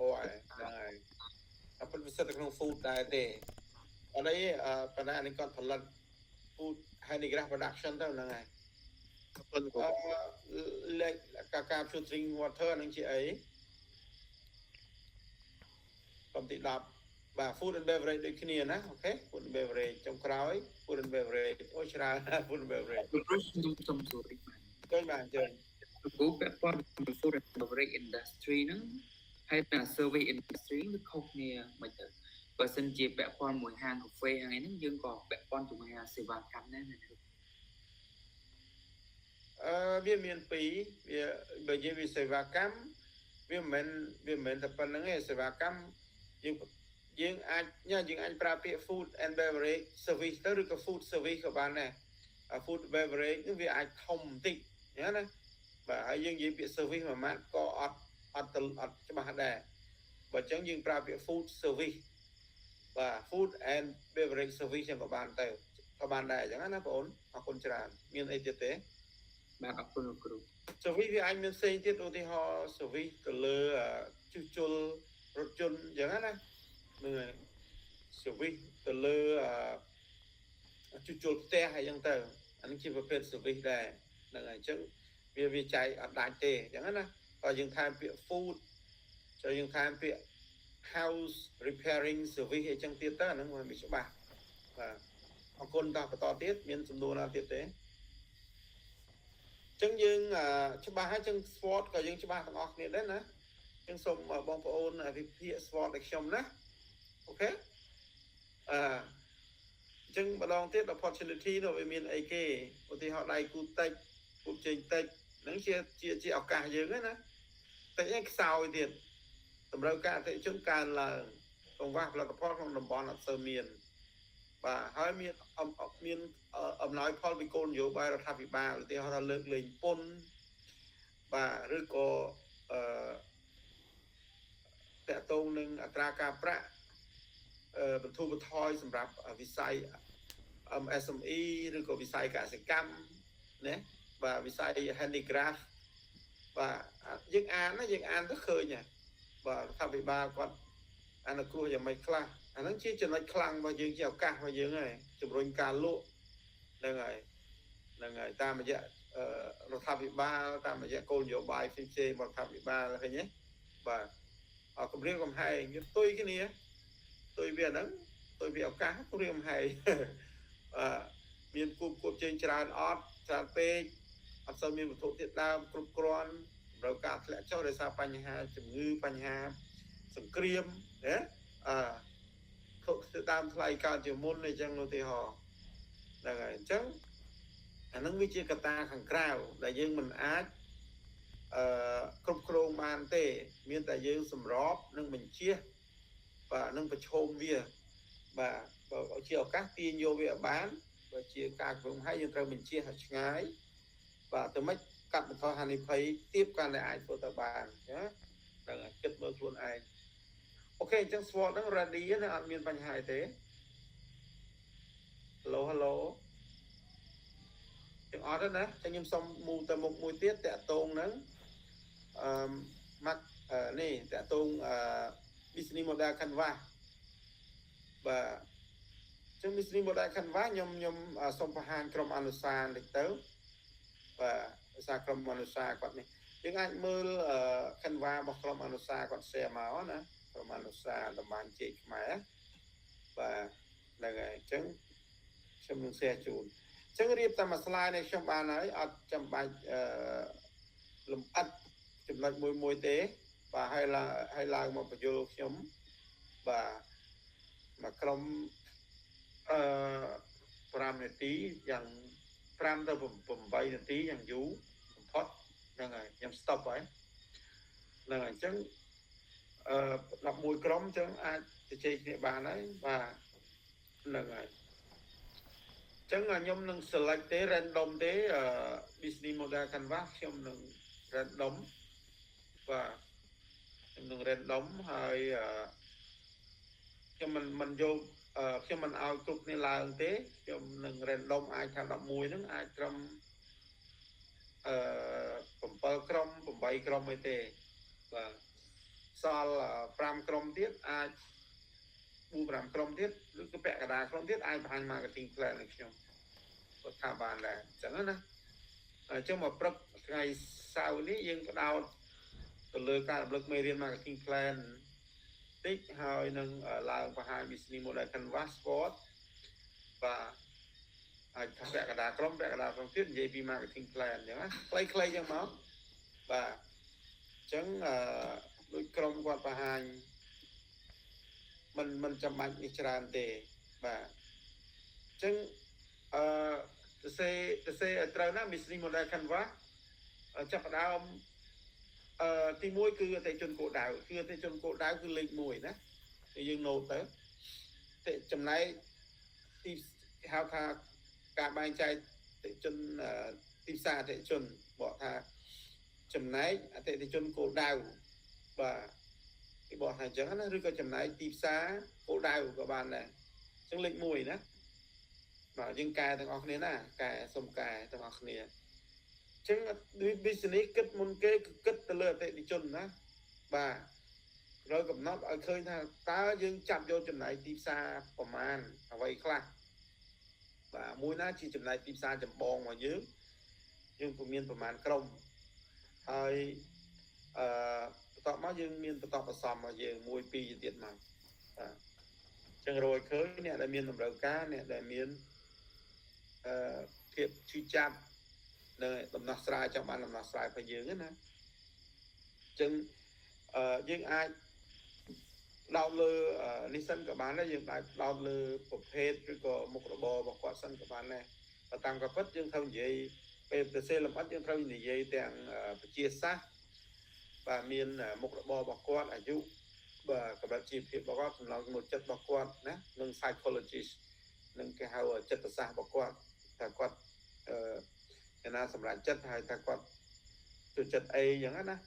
oil ហ្នឹងហើយតែពិតវាសិតនៅក្នុង food ដែរទេអត់អីប៉ុន្តែអានេះគាត់ផលិត food handicraft production ទៅហ្នឹងហើយ អរគុណគ្រូ អឺលេខកាកា pure drink water ហ្នឹងជាអីក្រុមទី10បាទ food and beverage ដូចគ្នាណាOK food and beverage ចុងក្រោយ food and beverage អូច្រើន food and beverage លោកគ្រូខ្ញុំសូមសួរតិចបាទ ជើញបាទជើញ លោកគ្រូពាក់ព័ន្ធនឹង food and beverage industry ហ្នឹងហើយនិង service industry វាខុសគ្នាមិនទៅបើសិនជាពាក់ព័ន្ធមួយហាងកាហ្វេហាងអីហ្នឹងយើងក៏ពាក់ព័ន្ធជាមួយហាងសេវាកម្មដែរណា អឺវាមានពីរវាបើនិយាយពីសេវាកម្មវាមិនមែនវាមិនមែនតែប៉ុណ្្នឹងទេសេវាកម្មយើងយើងអាចញ៉ាយើងអាចប្រើពាក្យ food and beverage service ទៅឬក៏ food service ក៏បានដែរ food beverage នេះវាអាចធំបន្តិចណាណាបាទហើយយើងនិយាយពាក្យ service មួយម៉ាត់ក៏អត់អត់ទៅអត់ច្បាស់ដែរបើអញ្ចឹងយើងប្រើពាក្យ food service បាទ food and beverage service ចឹងក៏បានទៅក៏បានដែរអញ្ចឹងណាបងប្អូនអរគុណច្រើនមានអីទៀតទេ បាទអរគុណលោកគ្រូ service វាអាចមានផ្សេងទៀតឧទាហរណ៍ service ទៅលើជួសជុលរថយន្តអញ្ចឹងណាហ្នឹងហើយ service ទៅលើជួសជុលផ្ទះអីចឹងទៅអានេះជាប្រភេទ service ដែរហ្នឹងហើយអញ្ចឹងវាវាចែកអត់ដាច់ទេអញ្ចឹងណាបើយើងថែមពាក្យ food ចូលយើងថែមពាក្យ house repairing service អីចឹងទៀតទៅអាហ្នឹងវាច្បាស់បាទអរគុណតោះបន្តទៀតមានសំណួរណាទៀតទេចឹងយើងច្បាស់ហើយចឹង SWOT ក៏យើងច្បាស់ទាំងអស់គ្នាដែរណាចឹងសូមបងប្អូនវិភាគ SWOT ឲ្យខ្ញុំណាOK អឺអញ្ចឹងម្ដងទៀត opportunity នោះវាមានអីគេឧទាហរណ៍ដៃគូតិចគូជើងតិចហ្នឹងជាជាជាឱកាសយើងណាតិចឯងខ្សោយទៀតតម្រូវការអតិថិជនកើនឡើងកង្វះផលិតផលក្នុងតំបន់អត់សូវមានបាទហើយមានមានអំណោយផលពីគោលនយោបាយរដ្ឋាភិបាលឧទាហរណ៍ថាលើកលែងពន្ធបាទឬក៏អឺតកតងនឹងអត្រាការប្រាក់បន្ធូរបន្ថយសម្រាប់វិស័យ MSME ឬក៏វិស័យកសិកម្មណាបាទវិស័យ handicraft បាទយើងអានណាយើងអានទៅឃើញបាទរដ្ឋាភិបាលគាត់អនុគ្រោះយ៉ាងម៉េចខ្លះអាហ្នឹងជាចំណុចខ្លាំងរបស់យើងជាឱកាសរបស់យើងហើយជំរុញការលក់ហ្នឹងហើយហ្នឹងហើយតាមរយៈរដ្ឋាភិបាលតាមរយៈគោលនយោបាយផ្សេងៗរដ្ឋាភិបាលឃើញទេបាទអគម្រាមកំហែងវាផ្ទុយគ្នាផ្ទុយវាហ្នឹងផ្ទុយវាឱកាសគម្រាមកំហែងអឺមានគូបគួបជើងច្រើនអត់ច្រើនពេកអត់សូវមានវត្ថុធាតុដើមគ្រប់គ្រាន់តម្រូវការធ្លាក់ចុះដោយសារបញ្ហាជំងឺបញ្ហាសង្គ្រាមណាអឺធុធាតុដើមថ្លៃកើនជាងមុនអីចឹងឧទាហរណ៍ហ្នឹងហើយអញ្ចឹងអាហ្នឹងវាជាកត្តាខាងក្រៅដែលយើងមិនអាចអឺគ្រប់គ្រងបានទេ មានតែយើងសម្របនិងបញ្ជាបាទនឹងប្រឈមវាបាទបើជាឱកាសទាញយកវាបានបើជាការគ្រោងហើយយើងត្រូវបញ្ជាឲ្យឆ្ងាយបាទទៅមិនកាត់បន្ថយហានិភ័យទៀបកាន់តែអាចធ្វើទៅបានណាហ្នឹងហើយគិតមើលខ្លួនឯង OK អញ្ចឹង SWOT ហ្នឹង ready ណាអត់មានបញ្ហាទេ Hello hello ទាំងអត់ទេណាចឹងខ្ញុំសុំមូទៅមុខមួយទៀតតាក់តងហ្នឹងអឺម៉ាក់នេះតាក់តងអឺ business model canvas បាទចឹង business model canvas ខ្ញុំខ្ញុំសូមបង្ហាញក្រុមអនុសាបន្តិចទៅបាទភាសាក្រុមអនុសាគាត់នេះយើងអាចមើល Canva របស់ក្រុមអនុសាគាត់ share មកណាក្រុមអនុសាតំបានជែកខ្មែរបាទហ្នឹងហើយអញ្ចឹងខ្ញុំនឹង share ជូនអញ្ចឹងរៀបតាមមួយ slide នេះខ្ញុំបានហើយអត់ចាំបាច់អឺលំអិតចំណុចមួយមួយទេ បាទហើយឡើងហើយឡើងមកបញ្យល់ខ្ញុំបាទមួយក្រុមអឺ5នាទីយ៉ាង5ទៅ8នាទីយ៉ាងយូរបំផុតហ្នឹងហើយខ្ញុំ stop ហើយហ្នឹងហើយអញ្ចឹងអឺ11ក្រុមអញ្ចឹងអាចជជែកគ្នាបានហើយបាទហ្នឹងហើយអញ្ចឹងខ្ញុំនឹង select ទេ random ទេ business model canvas ខ្ញុំនឹង random បាទខ្ញុំនឹង random ហើយខ្ញុំមិនមិនយកខ្ញុំមិនឲ្យគ្រប់គ្នាឡើងទេខ្ញុំនឹង random អាចថា11ហ្នឹងអាចត្រឹមអឺ7ក្រុម8ក្រុមអីទេបាទសល់5ក្រុមទៀតអាច4 5ក្រុមទៀតឬក៏ពាក់កណ្ដាលក្រុមទៀតអាចបង្ហាញ marketing plan ឲ្យខ្ញុំគាត់ថាបានដែរអញ្ចឹងណាអញ្ចឹងមកព្រឹកថ្ងៃសៅរ៍នេះយើងផ្ដោតទៅលើការរំលឹកមេរៀន marketing plan តិចហើយនឹងឡើងបង្ហាញ business model canvas sport បាទអាចថាពាក់កណ្ដាលក្រុមពាក់កណ្ដាលក្រុមទៀតនិយាយពី marketing plan អញ្ចឹងណាខ្លីៗអញ្ចឹងមកបាទអញ្ចឹងអឺដូចក្រុមគាត់បង្ហាញមិនចាំបាច់នេះច្រើនទេបាទអញ្ចឹងអឺទៅសេឲ្យត្រូវណា business model canvas ចាប់ផ្ដើមអឺទី1គឺអតិជនគោលដៅគឺអតិជនគោលដៅគឺលេខ1ណាយើងណូតទៅចំណែកទីហៅថាការបែងចែកអតិជនទីផ្សារអតិជនបកថាចំណែកអតិថិជនគោលដៅបាទគេបកថាអញ្ចឹងណាឬក៏ចំណែកទីផ្សារគោលដៅក៏បានដែរអញ្ចឹងលេខ1ណាបាទយើងកែទាំងអស់គ្នាណាកែសុំកែទាំងអស់គ្នាអញ្ចឹង business គិតមុនគេគឺគិតទៅលើអតិថិជនណាបាទត្រូវកំណត់ឲ្យឃើញថាតើយើងចាប់យកចំណែកទីផ្សារប្រមាណអ្វីខ្លះបាទមួយណាជាចំណែកទីផ្សារចម្បងរបស់យើងយើងពុំមានប្រមាណក្រុមហើយអឺបន្ទាប់មកយើងមានបន្តผสมរបស់យើង1 2ទៀតមកបាទអញ្ចឹងរយឃើញអ្នកដែលមានតម្រូវការអ្នកដែលមានអឺភាពឈឺចាប់នៅដំណោះស្រាយចង់បានដំណោះស្រាយរបស់យើងណាអញ្ចឹងអឺយើងអាចដោតលើនេះសិនក៏បានដែរយើងអាចដោតលើប្រភេទឬក៏មុខរបររបស់គាត់សិនក៏បានដែរបើតាមការពិតយើងត្រូវនិយាយពេលទៅសេលម្អិតយើងត្រូវនិយាយទាំងវិទ្យាសាស្ត្របាទមានមុខរបររបស់គាត់អាយុបាទកម្រិតជីវភាពរបស់គាត់ចំណងចំណូលចិត្តរបស់គាត់ណានិង psychologist និងគេហៅចិត្តសាស្ត្ររបស់គាត់ថាគាត់អឺអ្នកណាសម្រាប់ចិត្តហើយថាគាត់ចូលចិត្តអីអញ្ចឹងណា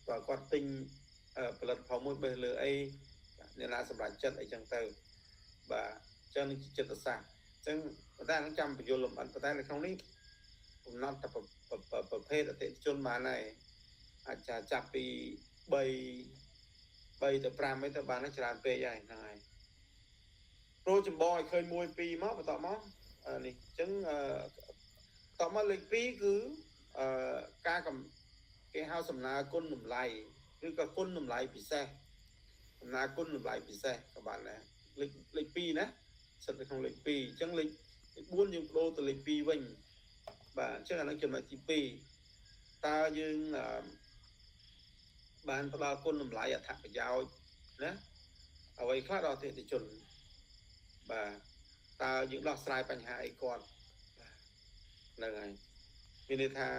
បើគាត់ទិញផលិតផលមួយបេះលើអីអ្នកណាសម្រាប់ចិត្តអីចឹងទៅបាទអញ្ចឹងនេះជាចិត្តសាស្ត្រអញ្ចឹងប៉ុន្តែនឹងចាំបញ្យល់លម្អិតប៉ុន្តែនៅក្នុងនេះកំណត់តែប្រភេទអតិថិជនបានហើយអាចចាប់ពី3 3ទៅ5អីទៅបានច្រើនពេកហើយហ្នឹងហើយប្រូចម្បងឲ្យឃើញ1 2មកបន្តមកនេះអញ្ចឹងតមកលេខ2គឺអឺការគេហៅសំណើគុណតម្លៃឬក៏គុណតម្លៃពិសេសសំណើគុណតម្លៃពិសេសក៏បានដែរលេខ2ណាសិតនៅក្នុងលេខ2អញ្ចឹងលេខ4យើងបដូរទៅលេខ2វិញបាទអញ្ចឹងអានឹងចំណុចទី2តើយើងបានផ្ដល់គុណតម្លៃអត្ថប្រយោជន៍ណាអ្វីខ្លះដល់អតិថិជនបាទតើយើងដោះស្រាយបញ្ហាអីគាត់ហ្នឹងហើយមានន័យថា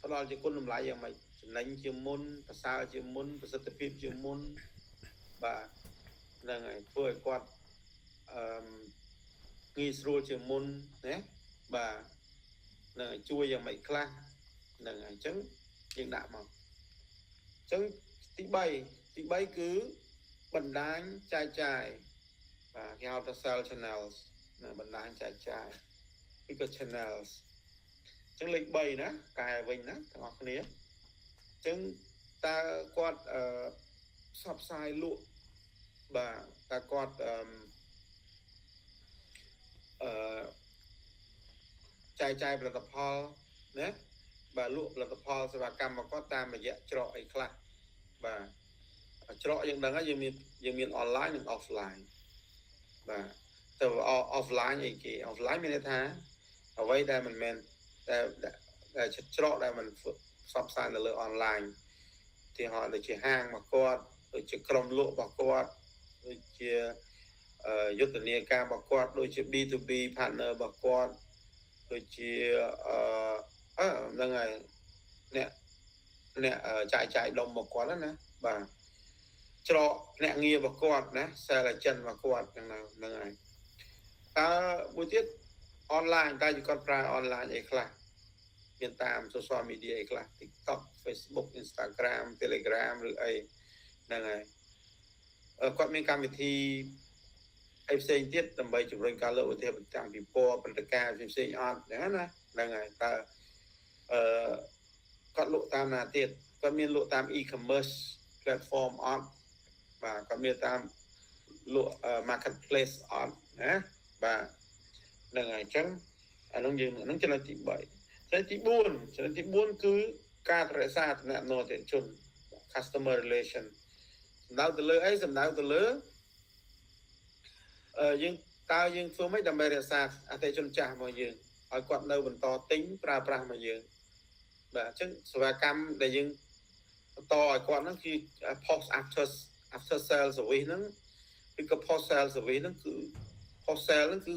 ផ្ដល់ជាគុណតម្លៃយ៉ាងម៉េចចំណេញជាមុនប្រសើរជាមុនប្រសិទ្ធភាពជាមុនបាទហ្នឹងហើយធ្វើឲ្យគាត់អឺងាយស្រួលជាមុនណាបាទហ្នឹងហើយជួយយ៉ាងម៉េចខ្លះហ្នឹងហើយអញ្ចឹងយើងដាក់មកអញ្ចឹងទី3គឺបណ្ដាញចែកចាយបាទគេហៅថា sell channels ណាបណ្ដាញចែកចាយឬក៏ channels អញ្ចឹងលេខ3ណាកែវិញណាទាំងអស់គ្នាអញ្ចឹងតើគាត់អឺផ្សព្វផ្សាយលក់បាទតើគាត់អឺចែកចាយផលិតផលណាបាទលក់ផលិតផលសេវាកម្មរបស់គាត់តាមរយៈច្រកអីខ្លះបាទច្រកយើងដឹងហើយយើងមាន online និង offline បាទទៅ offline អីគេ offline មានន័យថាអ្វីដែលមិនមែនតែច្រកដែលមិនផ្សព្វផ្សាយនៅលើ online ទីហោដូចជាហាងរបស់គាត់ដូចជាក្រុមលក់របស់គាត់ដូចជាយុទ្ធនាការរបស់គាត់ដូចជា B2B partner របស់គាត់ដូចជាហ្នឹងហើយអ្នកអ្នកចាយចាយដុំរបស់គាត់ណាបាទច្រកអ្នកងាររបស់គាត់ណា sales agent របស់គាត់ហ្នឹងហ្នឹងហើយតើមួយទៀតអនឡាញតើគាត់ប្រើអនឡាញអីខ្លះមានតាម social media អីខ្លះ TikTok Facebook Instagram Telegram ឬអីហ្នឹងហើយគាត់មានកម្មវិធីអីផ្សេងទៀតដើម្បីជំរុញការលើកឧទាហរណ៍តាំងពីពណ៌ព្រឹត្តិការណ៍ផ្សេងៗអត់ហ្នឹងណាហ្នឹងហើយតើគាត់លក់តាមណាទៀតគាត់មានលក់តាម e-commerce platform អត់បាទគាត់មានតាមលក់ marketplace អត់ណាបាទហ្នឹងហើយអញ្ចឹងអានោះយើងហ្នឹងចំណុចទី3ចំណុចទី4ចំណុចទី4គឺការរក្សាទំនាក់ទំនងអតិថិជន customer relation សំដៅទៅលើអីសំដៅទៅលើយើងតើយើងធ្វើម៉េចដើម្បីរក្សាអតិថិជនចាស់របស់យើងឲ្យគាត់នៅបន្តទិញប្រើប្រាស់មកយើងបាទអញ្ចឹងសេវាកម្មដែលយើងបន្តឲ្យគាត់ហ្នឹងគឺ post after after sale service ហ្នឹងឬក៏ post sale service ហ្នឹងគឺ post sale ហ្នឹងគឺ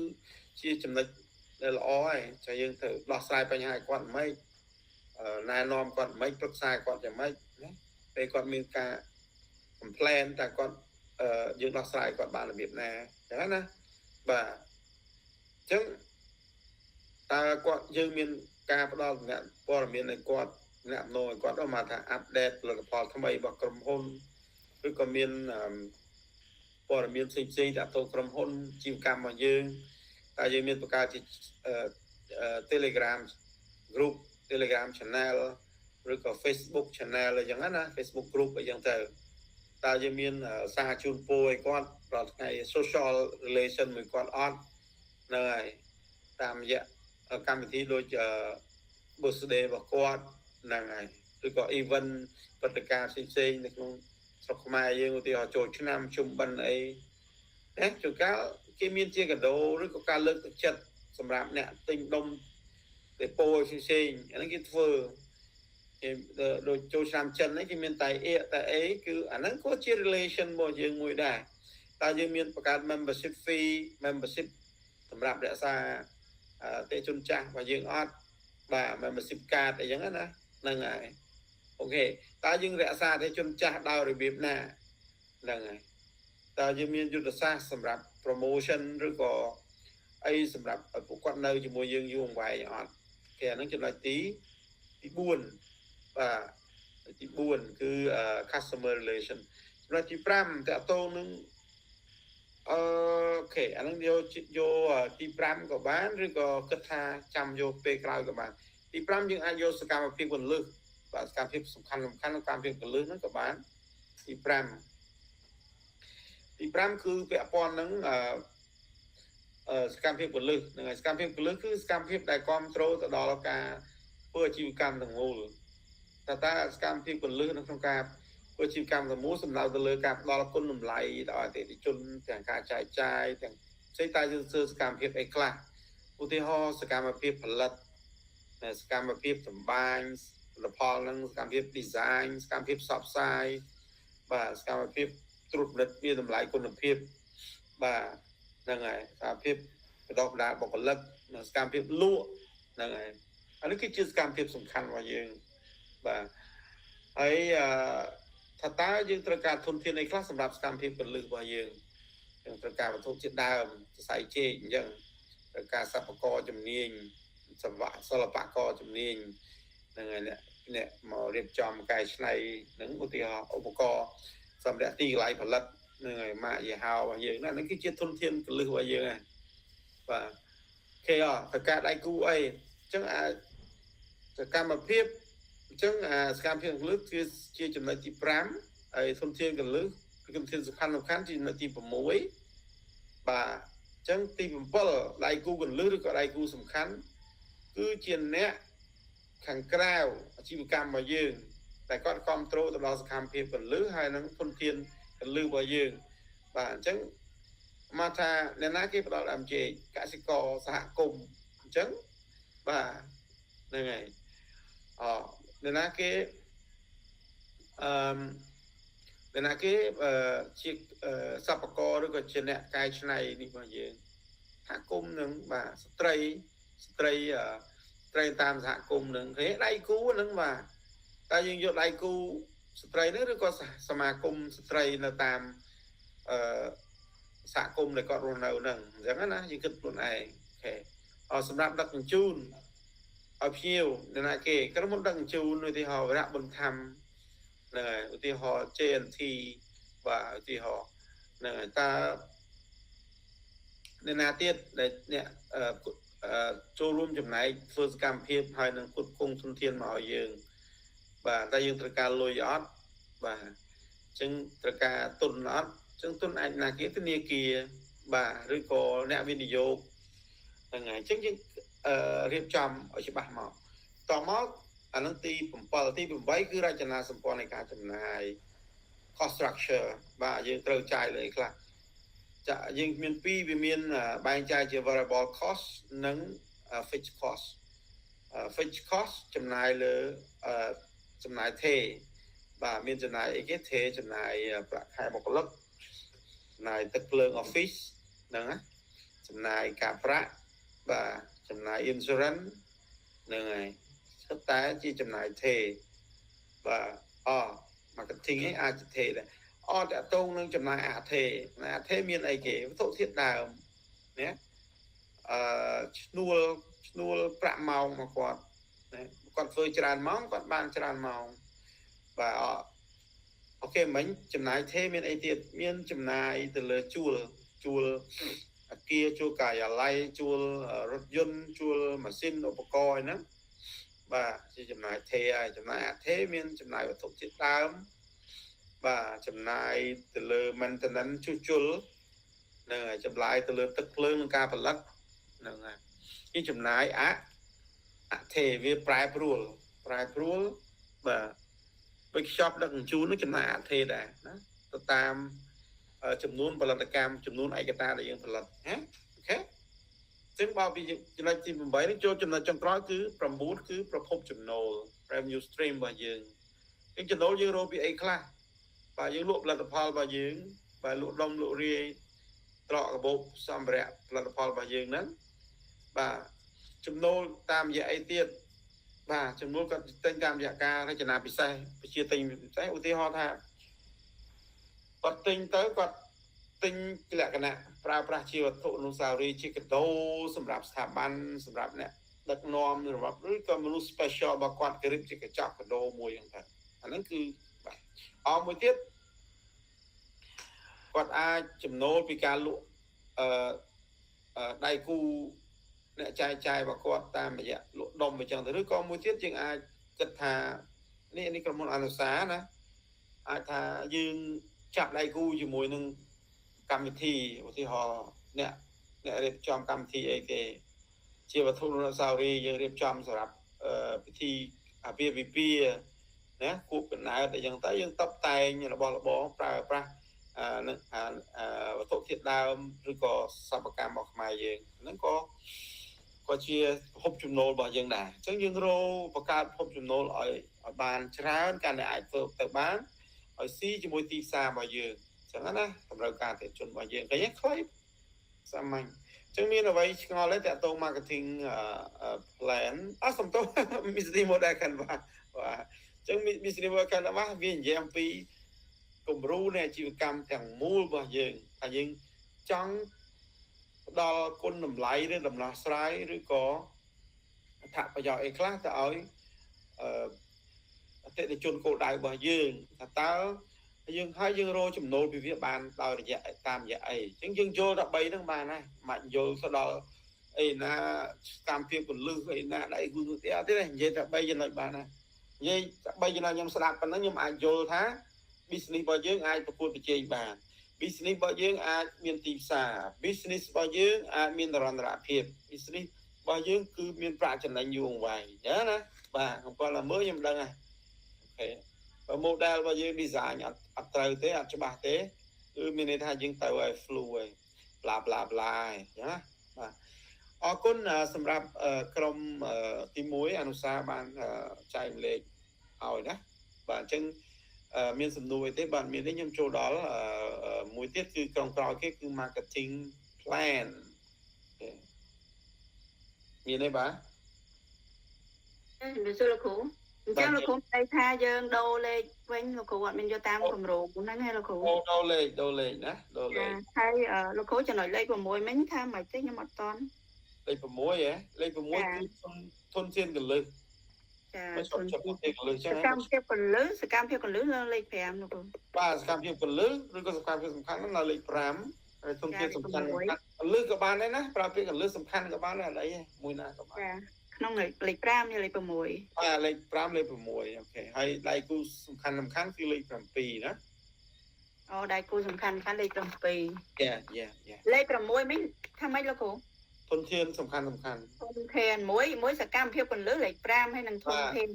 ជាចំណុចដែលល្អហើយចាយើងត្រូវដោះស្រាយបញ្ហាឲ្យគាត់មិនណែនាំគាត់មិនប្រឹក្សាគាត់យ៉ាងម៉េចណាពេលគាត់មានការ complain តើគាត់យើងដោះស្រាយគាត់បានរបៀបណាអញ្ចឹងណាបាទអញ្ចឹងតើគាត់យើងមានការផ្ដល់តំណព័ត៌មានឲ្យគាត់អ្នកណូឲ្យគាត់មកថា update ផលិតផលថ្មីរបស់ក្រុមហ៊ុនឬក៏មានព័ត៌មានផ្សេងផ្សេងតាក់ទងក្រុមហ៊ុនជីវកម្មរបស់យើងតើយើងមានបង្កើតជា Telegram group Telegram channel ឬក៏ Facebook channel អីចឹងណា Facebook group អីចឹងទៅតើយើងមានសារជូនពរឲ្យគាត់រាល់ថ្ងៃ social relation មួយគាត់អត់ហ្នឹងហើយតាមរយៈកម្មវិធីដូច birthday របស់គាត់ហ្នឹងហើយឬក៏ event ព្រឹត្តិការណ៍ផ្សេងៗនៅក្នុងស្រុកខ្មែរយើងឧទាហរណ៍ចូលឆ្នាំជុំបិណ្ឌអីណាជួនកាលគេមានជាកាដូឬក៏ការលើកទឹកចិត្តសម្រាប់អ្នកទិញដុំដេប៉ូផ្សេងៗអាហ្នឹងគេធ្វើគេដូចចូលឆ្នាំចិនហ្នឹងគេមានតែអៀតែអីគឺអាហ្នឹងក៏ជា relation របស់យើងមួយដែរតើយើងមានបង្កើត membership fee membership សម្រាប់រក្សាអតិជនចាស់របស់យើងអត់បាទ membership card អីចឹងណាហ្នឹងហើយ OK តើយើងរក្សាអតិជនចាស់ដោយរបៀបណាហ្នឹងហើយតើយើងមានយុទ្ធសាស្ត្រសម្រាប់ promotion ឬក៏អីសម្រាប់ឲ្យពួកគាត់នៅជាមួយយើងយូរអង្វែងអត់គេអាហ្នឹងចំណុចទី4បាទទី4គឺ customer relation ចំណុចទី5តកតងនឹង OK អាហ្នឹងយកយកទី5ក៏បានឬក៏គិតថាចាំយកពេលក្រោយក៏បានទី5យើងអាចយកសកម្មភាពកន្លឹះបាទសកម្មភាពសំខាន់សំខាន់ក្នុងកម្មភាពកន្លឹះហ្នឹងក៏បានទី5ទី5គឺពាក់ព័ន្ធនឹងសកម្មភាពកន្លឹះហ្នឹងហើយសកម្មភាពកន្លឹះគឺសកម្មភាពដែលគ្រប់គ្រងទៅដល់ការធ្វើអាជីវកម្មទាំងមូលតើតើសកម្មភាពកន្លឹះនៅក្នុងការធ្វើអាជីវកម្មទាំងមូលសំដៅទៅលើការផ្ដល់គុណតម្លៃដល់អតិថិជនទាំងការចែកចាយទាំងផ្សេងតែយើងធ្វើសកម្មភាពអីខ្លះឧទាហរណ៍សកម្មភាពផលិតសកម្មភាពតម្បាញផលិតផលនឹងសកម្មភាព design សកម្មភាពផ្សព្វផ្សាយបាទសកម្មភាពត្រួតពិនិត្យវាតម្លៃគុណភាពបាទហ្នឹងហើយសកម្មភាពបណ្ដុះបណ្ដាលបុគ្គលិកនិងសកម្មភាពលក់ហ្នឹងហើយអានេះគឺជាសកម្មភាពសំខាន់របស់យើងបាទហើយថាតើយើងត្រូវការធនធានអីខ្លះសម្រាប់សកម្មភាពពលឹះរបស់យើងយើងត្រូវការវត្ថុជាដើមសរសៃចេកអញ្ចឹងត្រូវការសិប្បករជំនាញសិល្បករជំនាញហ្នឹងហើយអ្នកមករៀបចំកែច្នៃហ្នឹងឧទាហរណ៍ឧបករណ៍សម្រាប់ទីកន្លែងផលិតហ្នឹងហើយម៉ាកយីហោរបស់យើងណាហ្នឹងគឺជាធនធានកលឹះរបស់យើងហ្នឹងបាទគេអត់ត្រូវការដៃគូអីអញ្ចឹងអាសកម្មភាពអញ្ចឹងអាសកម្មភាពកលឹះគឺជាចំណុចទី5ហើយធនធានកលឹះគឺធនធានសំខាន់សំខាន់ជាចំណុចទី6បាទអញ្ចឹងទី7ដៃគូកលឹះឬក៏ដៃគូសំខាន់គឺជាអ្នកខាងក្រៅអាជីវកម្មរបស់យើងតែគាត់គ្រប់គ្រងទៅដល់សកម្មភាពកលឹះហើយនឹងធនធានកលឹះរបស់យើងបាទអញ្ចឹងមកថាអ្នកណាគេផ្ដល់ដើមចេកកសិករសហគមន៍អញ្ចឹងបាទហ្នឹងហើយអអ្នកណាគេ អឺអ្នកណាគេជាសប្បករឬក៏ជាអ្នកកែច្នៃនេះរបស់យើងសហគមន៍នឹងបាទស្ត្រីស្ត្រីស្ត្រីតាមសហគមន៍នឹងគេដៃគូនឹងបាទតែយើងយកដៃគូស្ត្រីនឹងឬក៏សមាគមស្ត្រីនៅតាមអឺសហគមន៍ដែលគាត់រស់នៅហ្នឹងអញ្ចឹងណាយើងគិតខ្លួនឯងអូខេសម្រាប់ដឹកជញ្ជូនឲ្យភ្ញៀវអ្នកណាគេក្រុមហ៊ុនដឹកជញ្ជូនឧទាហរណ៍វរៈប៊ុនធំហ្នឹងហើយឧទាហរណ៍ JNT បាទឧទាហរណ៍ហ្នឹងហើយតើអ្នកណាទៀតដែលអ្នកចូលរួមចំណែកធ្វើសកម្មភាពហើយនឹងផ្គត់ផ្គង់ធនធានមកឲ្យយើងបាទតែយើងត្រូវការលុយអត់បាទអញ្ចឹងត្រូវការទុនអត់អញ្ចឹងទុនអាចណាគេធនាគារបាទឬក៏អ្នកវិនិយោគហ្នឹងហើយអញ្ចឹងយើងរៀបចំឲ្យច្បាស់មកតមកអានឹងទី7ទី8គឺរចនាសម្ព័ន្ធនៃការចំណាយ cost structure បាទយើងត្រូវចាយលើអីខ្លះចាយើងមានពីរវាមានបែងចែកជា variable cost និង fixed cost fixed cost ចំណាយលើចំណាយថេបាទមានចំណាយអីគេថេចំណាយប្រាក់ខែបុគ្គលិកចំណាយទឹកភ្លើង office ហ្នឹងណាចំណាយការប្រាក់បាទចំណាយ insurance ហ្នឹងហើយសុទ្ធតែជាចំណាយថេបាទអ marketing ឯងអាចថេដែរអត់តកតងនឹងចំណាយអថេអថេមានអីគេវត្ថុធាតុដើមណាអឺឈ្នួលប្រាក់ម៉ោងមកគាត់ណាគាត់ធ្វើច្រើនម៉ោងគាត់បានច្រើនម៉ោងបាទអូខេមិញចំណាយថេមានអីទៀតមានចំណាយទៅលើជួលអគារជួលការិយាល័យជួលរថយន្តជួលម៉ាស៊ីនឧបករណ៍ហ្នឹងបាទជាចំណាយថេហើយចំណាយអថេមានចំណាយវត្ថុធាតុដើមបាទចំណាយទៅលើ maintenance ជួសជុលហ្នឹងហើយចំណាយទៅលើទឹកភ្លើងនិងការផលិតហ្នឹងហើយនេះចំណាយអថេវាប្រែប្រួលបាទវេចខ្ចប់ដឹកជញ្ជូននឹងចំណាយអថេដែរណាទៅតាមចំនួនផលិតកម្មចំនួនឯកតាដែលយើងផលិតណាអូខេចឹងបើពីចំណុចទី8នេះចូលចំណុចចុងក្រោយគឺ9គឺប្រភពចំណូល revenue stream របស់យើងចឹងចំណូលយើងរកពីអីខ្លះបាទយើងលក់ផលិតផលរបស់យើងបាទលក់ដុំលក់រាយត្រកកាបូបសម្ភារៈផលិតផលរបស់យើងហ្នឹងបាទចំណូលតាមរយៈអីទៀតបាទចំណូលគាត់ទិញតាមរយៈការរចនាពិសេសវិជាទិញពិសេសឧទាហរណ៍ថាគាត់ទិញទៅគាត់ទិញលក្ខណៈប្រើប្រាស់ជាវត្ថុអនុស្សាវរីយ៍ជាកាដូសម្រាប់ស្ថាប័នសម្រាប់អ្នកដឹកនាំរបស់ឬក៏មនុស្ស special របស់គាត់គេរៀបជាកញ្ចប់កាដូមួយហ្នឹងទៅអាហ្នឹងគឺបាទអមួយទៀតគាត់អាចចំណូលពីការលក់អឺដៃគូអ្នកចែកចាយរបស់គាត់តាមរយៈលក់ដុំអញ្ចឹងទៅឬក៏មួយទៀតយើងអាចគិតថានេះក្រុមហ៊ុនអនុសាណាអាចថាយើងចាប់ដៃគូជាមួយនឹងកម្មវិធីឧទាហរណ៍អ្នករៀបចំកម្មវិធីអីគេជាវត្ថុអនុស្សាវរីយ៍យើងរៀបចំសម្រាប់ពិធីអាពាហ៍ពិពាហ៍ណាគួបកំណើតអីចឹងទៅយើងតបតែងរបស់របរប្រើប្រាស់នឹងវត្ថុធាតុដើមឬក៏សិប្បកម្មរបស់ខ្មែរយើងហ្នឹងក៏ជាប្រភពចំណូលរបស់យើងដែរអញ្ចឹងយើងរកបង្កើតប្រភពចំណូលឲ្យបានច្រើនកាន់តែអាចធ្វើទៅបានឲ្យស៊ីជាមួយទីផ្សាររបស់យើងអញ្ចឹងណាតម្រូវការអតិថិជនរបស់យើងឃើញទេខ្លីសាមញ្ញអញ្ចឹងមានអ្វីឆ្ងល់ទេតាក់ទង marketing plan អត់សំទោស business model canvas បាទអញ្ចឹង business model canvas វានិយាយអំពីគំរូនៃអាជីវកម្មទាំងមូលរបស់យើងថាយើងចង់ផ្ដល់គុណតម្លៃឬដំណោះស្រាយឬក៏អត្ថប្រយោជន៍អីខ្លះទៅឲ្យអតិថិជនគោលដៅរបស់យើងថាតើយើងហើយយើងរកចំណូលពីវាបានដោយរយៈតាមរយៈអីអញ្ចឹងយើងយល់តែ3ហ្នឹងបានហើយមិនយល់ទៅដល់អីណាកម្មភាពកលឹះអីណាដៃគូទៀតអត់ទេនិយាយតែ3ចំណុចបានហើយនិយាយតែ3ចំណុចខ្ញុំស្ដាប់ប៉ុណ្ណឹងខ្ញុំអាចយល់ថា business របស់យើងអាចប្រកួតប្រជែងបាន business របស់យើងអាចមានទីផ្សារ business របស់យើងអាចមាននិរន្តរភាព business របស់យើងគឺមានប្រាក់ចំណេញយូរអង្វែងណាបាទខ្ញុំគាត់តែមើលខ្ញុំដឹងហើយអូខេបើ model របស់យើង design អត់ត្រូវទេអត់ច្បាស់ទេគឺមានន័យថាយើងទៅឲ្យ flu ហើយ bla bla bla ហើយណាបាទអរគុណសម្រាប់ក្រុមទី1អនុសាបានចែកម្លែកឲ្យណាបាទអញ្ចឹង មានសំណួរអីទេបាទមានទេខ្ញុំចូលដល់មួយទៀតគឺក្រុមក្រោយគេគឺ marketing plan មានទេបាទ ជំរាបសួរលោកគ្រូអញ្ចឹងលោកគ្រូស្ដីថាយើងដូរលេខវិញលោកគ្រូអត់មានយកតាមគម្រោងហ្នឹងទេលោកគ្រូ ដូរលេខដូរលេខណាដូរលេខ ហើយលោកគ្រូចំណុចលេខ6មិញថាមិនទេខ្ញុំអត់តន់ លេខ6ហ៎លេខ6គឺធនធានកលឹះ ចា ធនធានកលឹះចឹង សកម្មភាពកលឹះសកម្មភាពកលឹះនៅលេខ5លោកគ្រូ បាទសកម្មភាពកលឹះឬក៏សកម្មភាពសំខាន់នៅលេខ5ហើយធនធានសំខាន់កលឹះក៏បានដែរណាប្រើពាក្យកលឹះសំខាន់ក៏បានដែរអត់អីទេមួយណាក៏បាន ចាក្នុងលេខ5លេខ6 បាទលេខ5លេខ6 OK ហើយដៃគូសំខាន់សំខាន់គឺលេខ7ណា អូដៃគូសំខាន់សំខាន់លេខ7 យ៉ាយ៉ាយ៉ា លេខ6មិញថាម៉េចលោកគ្រូ ធនធានសំខាន់សំខាន់ ធនធានមួយមួយសកម្មភាពកលឹះលេខ5ហើយនឹងធនធាន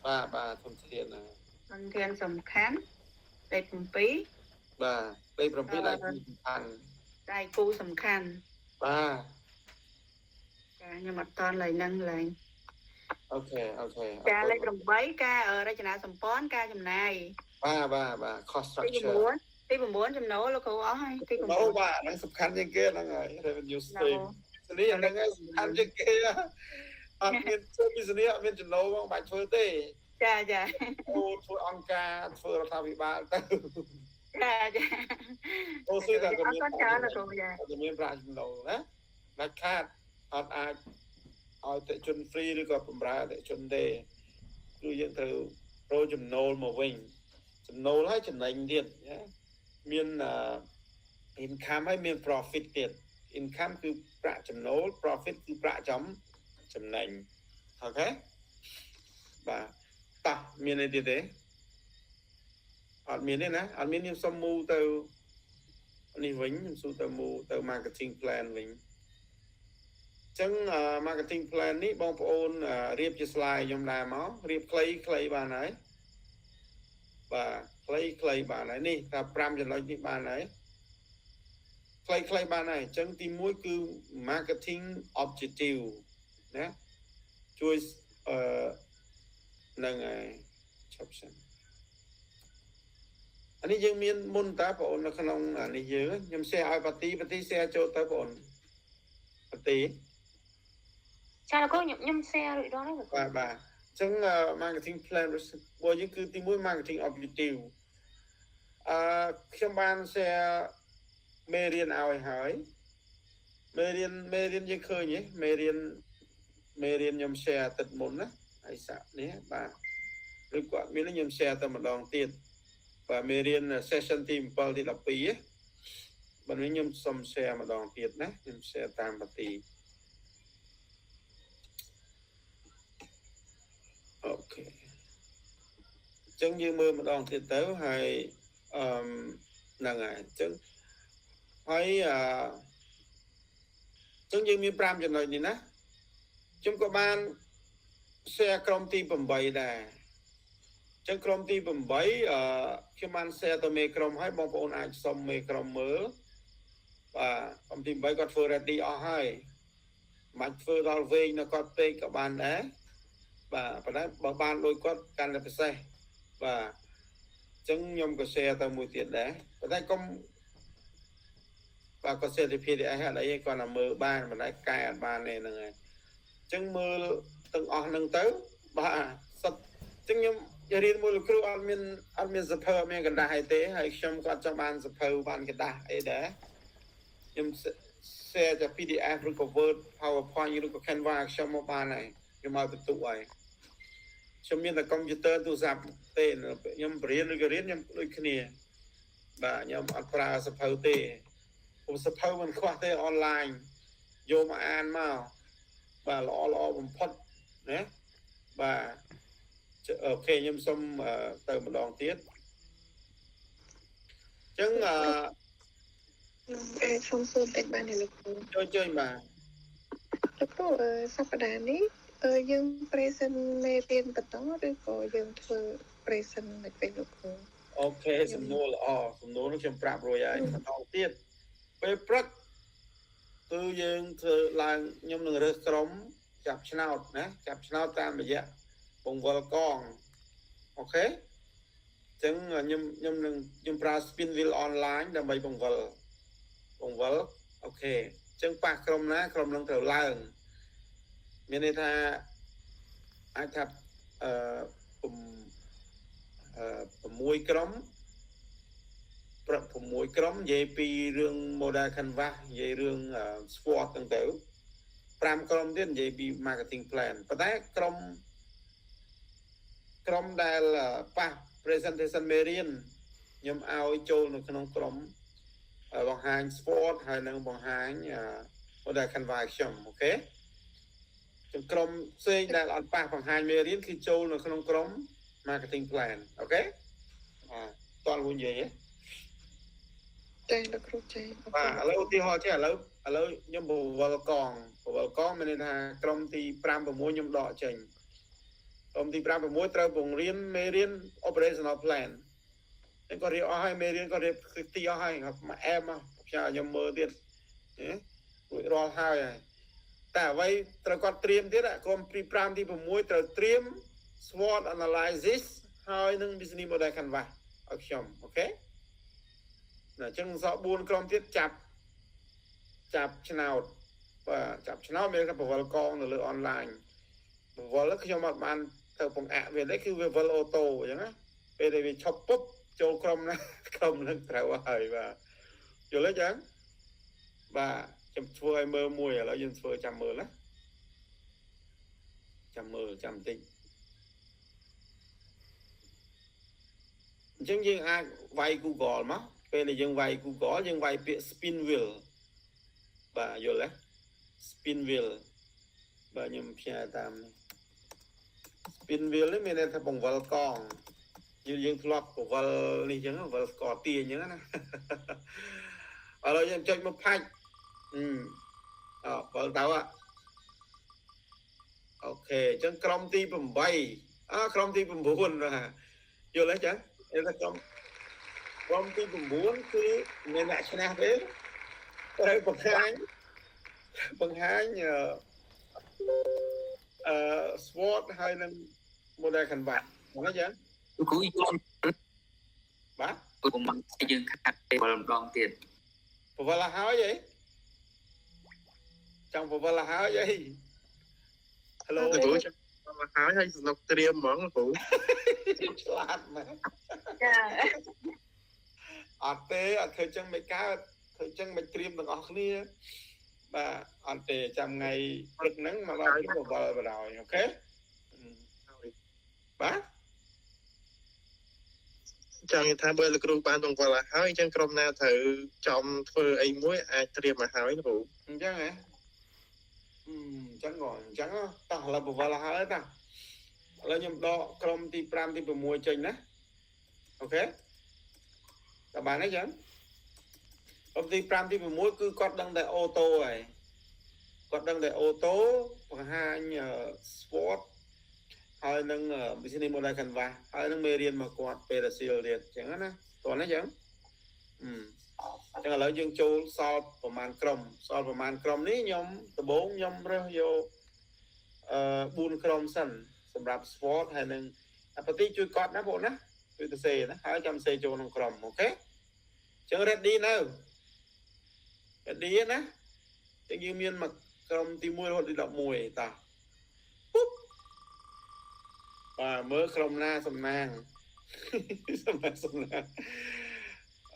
បាទបាទធនធានណា ធនធានសំខាន់លេខ7 បាទលេខ7ដៃគូសំខាន់ ដៃគូសំខាន់ បាទ ចាខ្ញុំអត់តន់ឡើយហ្នឹងឡើយ OK OK ចាលេខ8ការរចនាសម្ព័ន្ធការចំណាយ បាទបាទបាទ cost structure ទី9ចំណូលលោកគ្រូអស់ហើយទី9 បាទហ្នឹងសំខាន់ជាងគេហ្នឹងហើយ revenue stream នេះហ្នឹងហើយសំខាន់ជាងគេអត់មានធ្វើ business អត់មានចំណូលមកបាច់ធ្វើទេ ចាចា ធ្វើអង្គការធ្វើរដ្ឋាភិបាលទៅ ចាចា អូស៊ីតែក៏មាន ច្រើនលោកគ្រូចា តែមានប្រាក់ចំណូលណាដាច់ខាតអត់អាចឲ្យតិជន free ឬក៏បំរើតិជនទេគឺយើងត្រូវរកចំណូលមកវិញចំណូលហើយចំណេញទៀតណាមាន income ហើយមាន profit ទៀត income គឺប្រាក់ចំណូល profit គឺប្រាក់ចំណេញ OK បាទតោះមានអីទៀតទេអត់មានទេណាអត់មានខ្ញុំសុំមូទៅនេះវិញខ្ញុំសួរទៅមូទៅ marketing plan វិញចឹង marketing plan នេះបងប្អូនរៀបជា slide ខ្ញុំដែរមករៀបខ្លីខ្លីបានហើយបាទខ្លីខ្លីបានហើយនេះថា5ចំណុចនេះបានហើយខ្លីខ្លីបានហើយអញ្ចឹងទី1គឺ marketing objective ណាជួយអឺហ្នឹងហើយឈប់សិនអានេះយើងមានមុនតើបងអូននៅក្នុងនេះយើងខ្ញុំ share ឲ្យប៉ាទីប៉ាទី share ចូលទៅបងអូនប៉ាទី ចាលោកគ្រូខ្ញុំ share រួចរាល់ហើយលោកគ្រូ បាទបាទអញ្ចឹង marketing plan របស់យើងគឺទី1 marketing objective អឺខ្ញុំបាន share មេរៀនឲ្យហើយមេរៀនមេរៀនយើងឃើញទេមេរៀនមេរៀនខ្ញុំ share ទឹកមុនណាហើយសាក់នេះបាទឬគាត់មានខ្ញុំ share តែម្ដងទៀតបាទមេរៀន session ទី7ទី12ណាបាទនេះខ្ញុំសុំ share ម្ដងទៀតណាខ្ញុំ share តាមប្រទី OK អញ្ចឹងយើងមើលម្ដងទៀតទៅហើយអឺហ្នឹងហើយអញ្ចឹងហើយអឺចឹងយើងមាន5ចំណុចនេះណាខ្ញុំក៏បាន share ក្រុមទី8ដែរចឹងក្រុមទី8អឺខ្ញុំបាន share ទៅមេក្រុមហើយបងប្អូនអាចសុំមេក្រុមមើលបាទក្រុមទី8គាត់ធ្វើ ready អស់ហើយមិនធ្វើដល់វែងនៅគាត់ពេកក៏បានដែរបាទប៉ុន្តែបើបានដូចគាត់កាន់តែពិសេសបាទអញ្ចឹងខ្ញុំក៏ share ទៅមួយទៀតដែរប៉ុន្តែកុំបាទក៏ share ទៅ PDF អត់អីគាត់តែមើលបានប៉ុន្តែកែអត់បានទេហ្នឹងហើយអញ្ចឹងមើលទាំងអស់ហ្នឹងទៅបាទសិតអញ្ចឹងខ្ញុំរៀនមួយលោកគ្រូអត់មានអត់មានសភៅអត់មានកណ្ដាស់អីទេហើយខ្ញុំក៏អត់ចង់បានសភៅបានកណ្ដាស់អីដែរខ្ញុំ share តែ PDF ឬក៏ Word PowerPoint ឬក៏ Canva ខ្ញុំមកបានហើយខ្ញុំឲ្យបន្ទុកហើយខ្ញុំមានតែកុំព្យូទ័រទូរស័ព្ទទេខ្ញុំបរៀនឬក៏រៀនខ្ញុំដូចគ្នាបាទខ្ញុំអត់ប្រើសភៅទេព្រោះសភៅមិនខ្វះទេអនឡាញយកមកអានមកបាទល្អល្អបំផុតណាបាទ OK ខ្ញុំសុំទៅម្ដងទៀតអញ្ចឹងអឺ ខ្ញុំអាចសុំសួរបន្តិចបានទេលោកគ្រូ ចូលជួយបាទ លោកគ្រូសប្តាហ៍នេះយើង present មេរៀនបន្តឬក៏យើងធ្វើ present មិនវិញលោកគ្រូ OK សំណួរល្អសំណួរនោះខ្ញុំប្រាប់រួចហើយម្ដងទៀតពេលព្រឹកគឺយើងធ្វើឡើងខ្ញុំនឹងរើសក្រុមចាប់ឆ្នោតណាចាប់ឆ្នោតតាមរយៈបង្វិលកង OK អញ្ ចឹងខ្ញុំខ្ញុំនឹងខ្ញុំប្រើ spin wheel online ដើម្បីបង្វិលបង្វិល OK ចឹងប៉ះក្រុមណាក្រុមនឹងត្រូវឡើងមានន័យថាអាចថាអឺអឺ6ក្រុម6ក្រុមនិយាយពីរឿង model canvas និយាយរឿង SWOT ហ្នឹងទៅ5ក្រុមទៀតនិយាយពី marketing plan ប៉ុន្តែក្រុមក្រុមដែលប៉ះ presentation មេរៀនខ្ញុំឲ្យចូលនៅក្នុងក្រុមបង្ហាញ SWOT ហើយនិងបង្ហាញ model canvas ខ្ញុំ OK ចឹងក្រុមផ្សេងដែលអត់ប៉ះបង្ហាញមេរៀនគឺចូលនៅក្នុងក្រុម marketing plan OK អាតើលោកនិយាយទេ ចាលោកគ្រូចា បាទឥឡូវឧទាហរណ៍ចេះឥឡូវឥឡូវខ្ញុំបវលកងបវលកងមានន័យថាក្រុមទី5 6ខ្ញុំដកចេញក្រុមទី5 6ត្រូវបង្រៀនមេរៀន operational plan តែគាត់រៀបអស់ហើយមេរៀនគាត់រៀបទីអស់ហើយមកអែមមកផ្ញើខ្ញុំមើលទៀតរួចរាល់ហើយហើយតែអ្វីត្រូវគាត់ត្រៀមទៀតក្រុមទី5ទី6ត្រូវត្រៀម SWOT analysis ហើយនឹង business model canvas ឲ្យខ្ញុំ OK ណាអញ្ចឹងសល់4ក្រុមទៀតចាប់ចាប់ឆ្នោតបាទចាប់ឆ្នោតមានថាបវលកងនៅលើអនឡាញបវលខ្ញុំអត់បានទៅបង្អាក់វាទេគឺវាវិល auto អញ្ចឹងណាពេលដែលវាឈប់ពុបចូលក្រុមណាក្រុមនឹងត្រូវហើយបាទយល់ទេចឹងបាទខ្ញុំធ្វើឲ្យមើលមួយឥឡូវយើងធ្វើចាំមើលណាចាំមើលចាំបន្តិចអញ្ចឹងយើងអាចវាយ Google មកពេលដែលយើងវាយ Google យើងវាយពាក្យ spin wheel បាទយល់ទេ spin wheel បាទខ្ញុំផ្ញើតាមនេះ spin wheel នេះមានន័យថាបង្វិលកងយើងយើងធ្លាប់បង្វិលនេះអញ្ចឹងបង្វិលស្ករទាអញ្ចឹងណាឥឡូវយើងចុចមកផាច់អឺអវិលទៅ OK អញ្ចឹងក្រុមទី8អក្រុមទី9បាទយល់ទេចឹងគេថាក្រុមក្រុមទី9គឺមានអ្នកឈ្នះទេត្រូវបង្ហាញបង្ហាញអឺ SWOT ហើយនឹង model canvas ហ្នឹងចឹង គ្រូយល់ បាទ កុំយើងខាត់ពេលម្ដងទៀត ពវល់ហើយអីចង់ពវល់ហើយអី Hello គ្រូចាំមកហើយហើយសំណុកត្រៀមហ្មងគ្រូ ឆ្លាតមែន ចា អត់ទេអត់ធ្វើចឹងមិនកើតធ្វើចឹងមិនត្រៀមទាំងអស់គ្នាបាទអត់ទេចាំថ្ងៃព្រឹកហ្នឹងមកដល់ខ្ញុំបវលបដ ாய் OK បាទ ចង់និយាយថាបើលោកគ្រូបានបង្វិលឲ្យហើយអញ្ចឹងក្រុមណាត្រូវចំធ្វើអីមួយអាចត្រៀមមកហើយគ្រូ អញ្ចឹងហ៎អញ្ចឹងក៏អញ្ចឹងតោះឥឡូវបវលហើយតោះឥឡូវខ្ញុំដកក្រុមទី5ទី6ចេញណា OK តើបានទេចឹងក្រុមទី5ទី6គឺគាត់ដឹងតែ auto ហើយគាត់ដឹងតែ auto បង្ហាញ SWOT ហើយនឹង business model canvas ហើយនឹងមេរៀនមកគាត់ពេលរសៀលទៀតអញ្ចឹងណាតោះណាចឹងអឺអញ្ចឹងឥឡូវយើងចូលសល់ប្រហែលក្រុមសល់ប្រហែលក្រុមនេះខ្ញុំដំបូងខ្ញុំរើសយកអឺ4ក្រុមសិនសម្រាប់ SWOT ហើយនឹងអបតិជួយកត់ណាបងណាជួយទៅសេណាហើយចាំសេចូលក្នុងក្រុម OK អញ្ចឹង ready នៅ ready ណាអញ្ចឹងយើងមានមកក្រុមទី1រហូតដល់11តោះពុបបាទមើលក្រុមណាសំណាងសំណាងសំណាង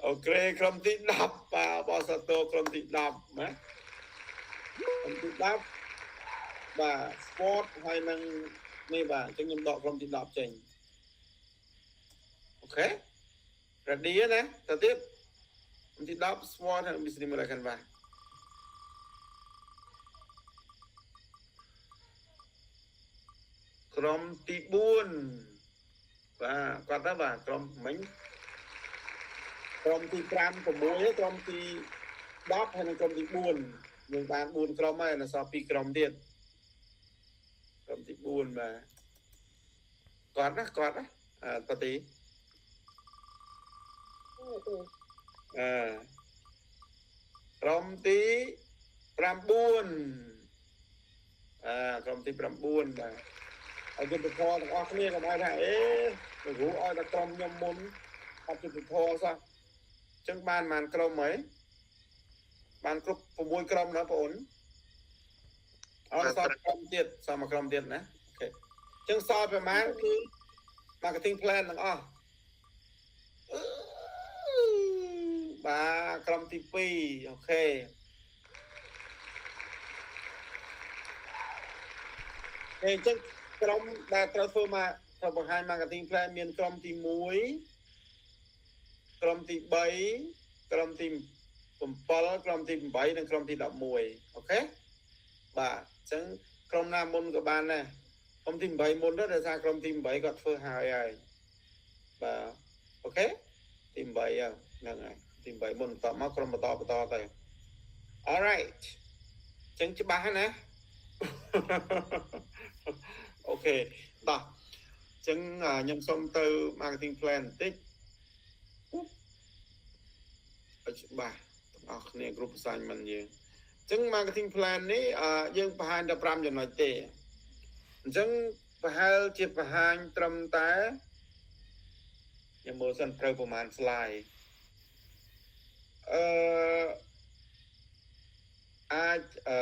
OK ក្រុមទី10បាទបសតោក្រុមទី10ណាក្រុមទី10បាទ SWOT ហើយនឹងនេះបាទអញ្ចឹងខ្ញុំដកក្រុមទី10ចេញ OK ready ណាទៅទៀតក្រុមទី10 SWOT ហើយ business model canvas ក្រុមទី4បាទគាត់ទៅបាទក្រុមមិញក្រុមទី5 6ក្រុមទី10ហើយនិងក្រុមទី4យើងបាន4ក្រុមហើយនៅសល់2ក្រុមទៀតក្រុមទី4បាទគាត់ណាគាត់ណាអឺតទីអឺក្រុមទី9អឺក្រុមទី9បាទឲ្យយុទ្ធធម៌ទាំងអស់គ្នាកុំឲ្យថាអេលោកគ្រូឲ្យតែក្រុមខ្ញុំមុន អត់យុត្តិធម៌សោះអញ្ចឹងបានប៉ុន្មានក្រុមហើយបានគ្រប់6ក្រុមណាបងអូនអត់សល់ក្រុមទៀតសល់មួយក្រុមទៀតណាOK អញ្ចឹងសល់ប្រហែលគឺ marketing plan ទាំងអស់បាទក្រុមទី2OK អញ្ចឹងក្រុមដែលត្រូវធ្វើមកត្រូវបង្ហាញ marketing plan មានក្រុមទី1ក្រុមទី3ក្រុមទី7ក្រុមទី8និងក្រុមទី11OK បាទអញ្ចឹងក្រុមណាមុនក៏បានដែរក្រុមទី8មុនទៅដោយសារក្រុមទី8គាត់ធ្វើហើយហើយបាទ OK ទី8ហ្នឹងហើយទី8មុនបន្តមកក្រុមបន្តបន្តទៅ Alright អញ្ចឹងច្បាស់ហើយណា OK តោះអញ្ចឹងខ្ញុំសូមទៅ marketing plan បន្តិចឲ្យច្បាស់ទាំងអស់គ្នាគ្រប់ assignment យើងអញ្ចឹង marketing plan នេះយើងបង្ហាញតែ5ចំណុចទេអញ្ចឹងប្រហែលជាបង្ហាញត្រឹមតែខ្ញុំមើលសិនត្រូវប្រហែល slide អឺអាចអឺ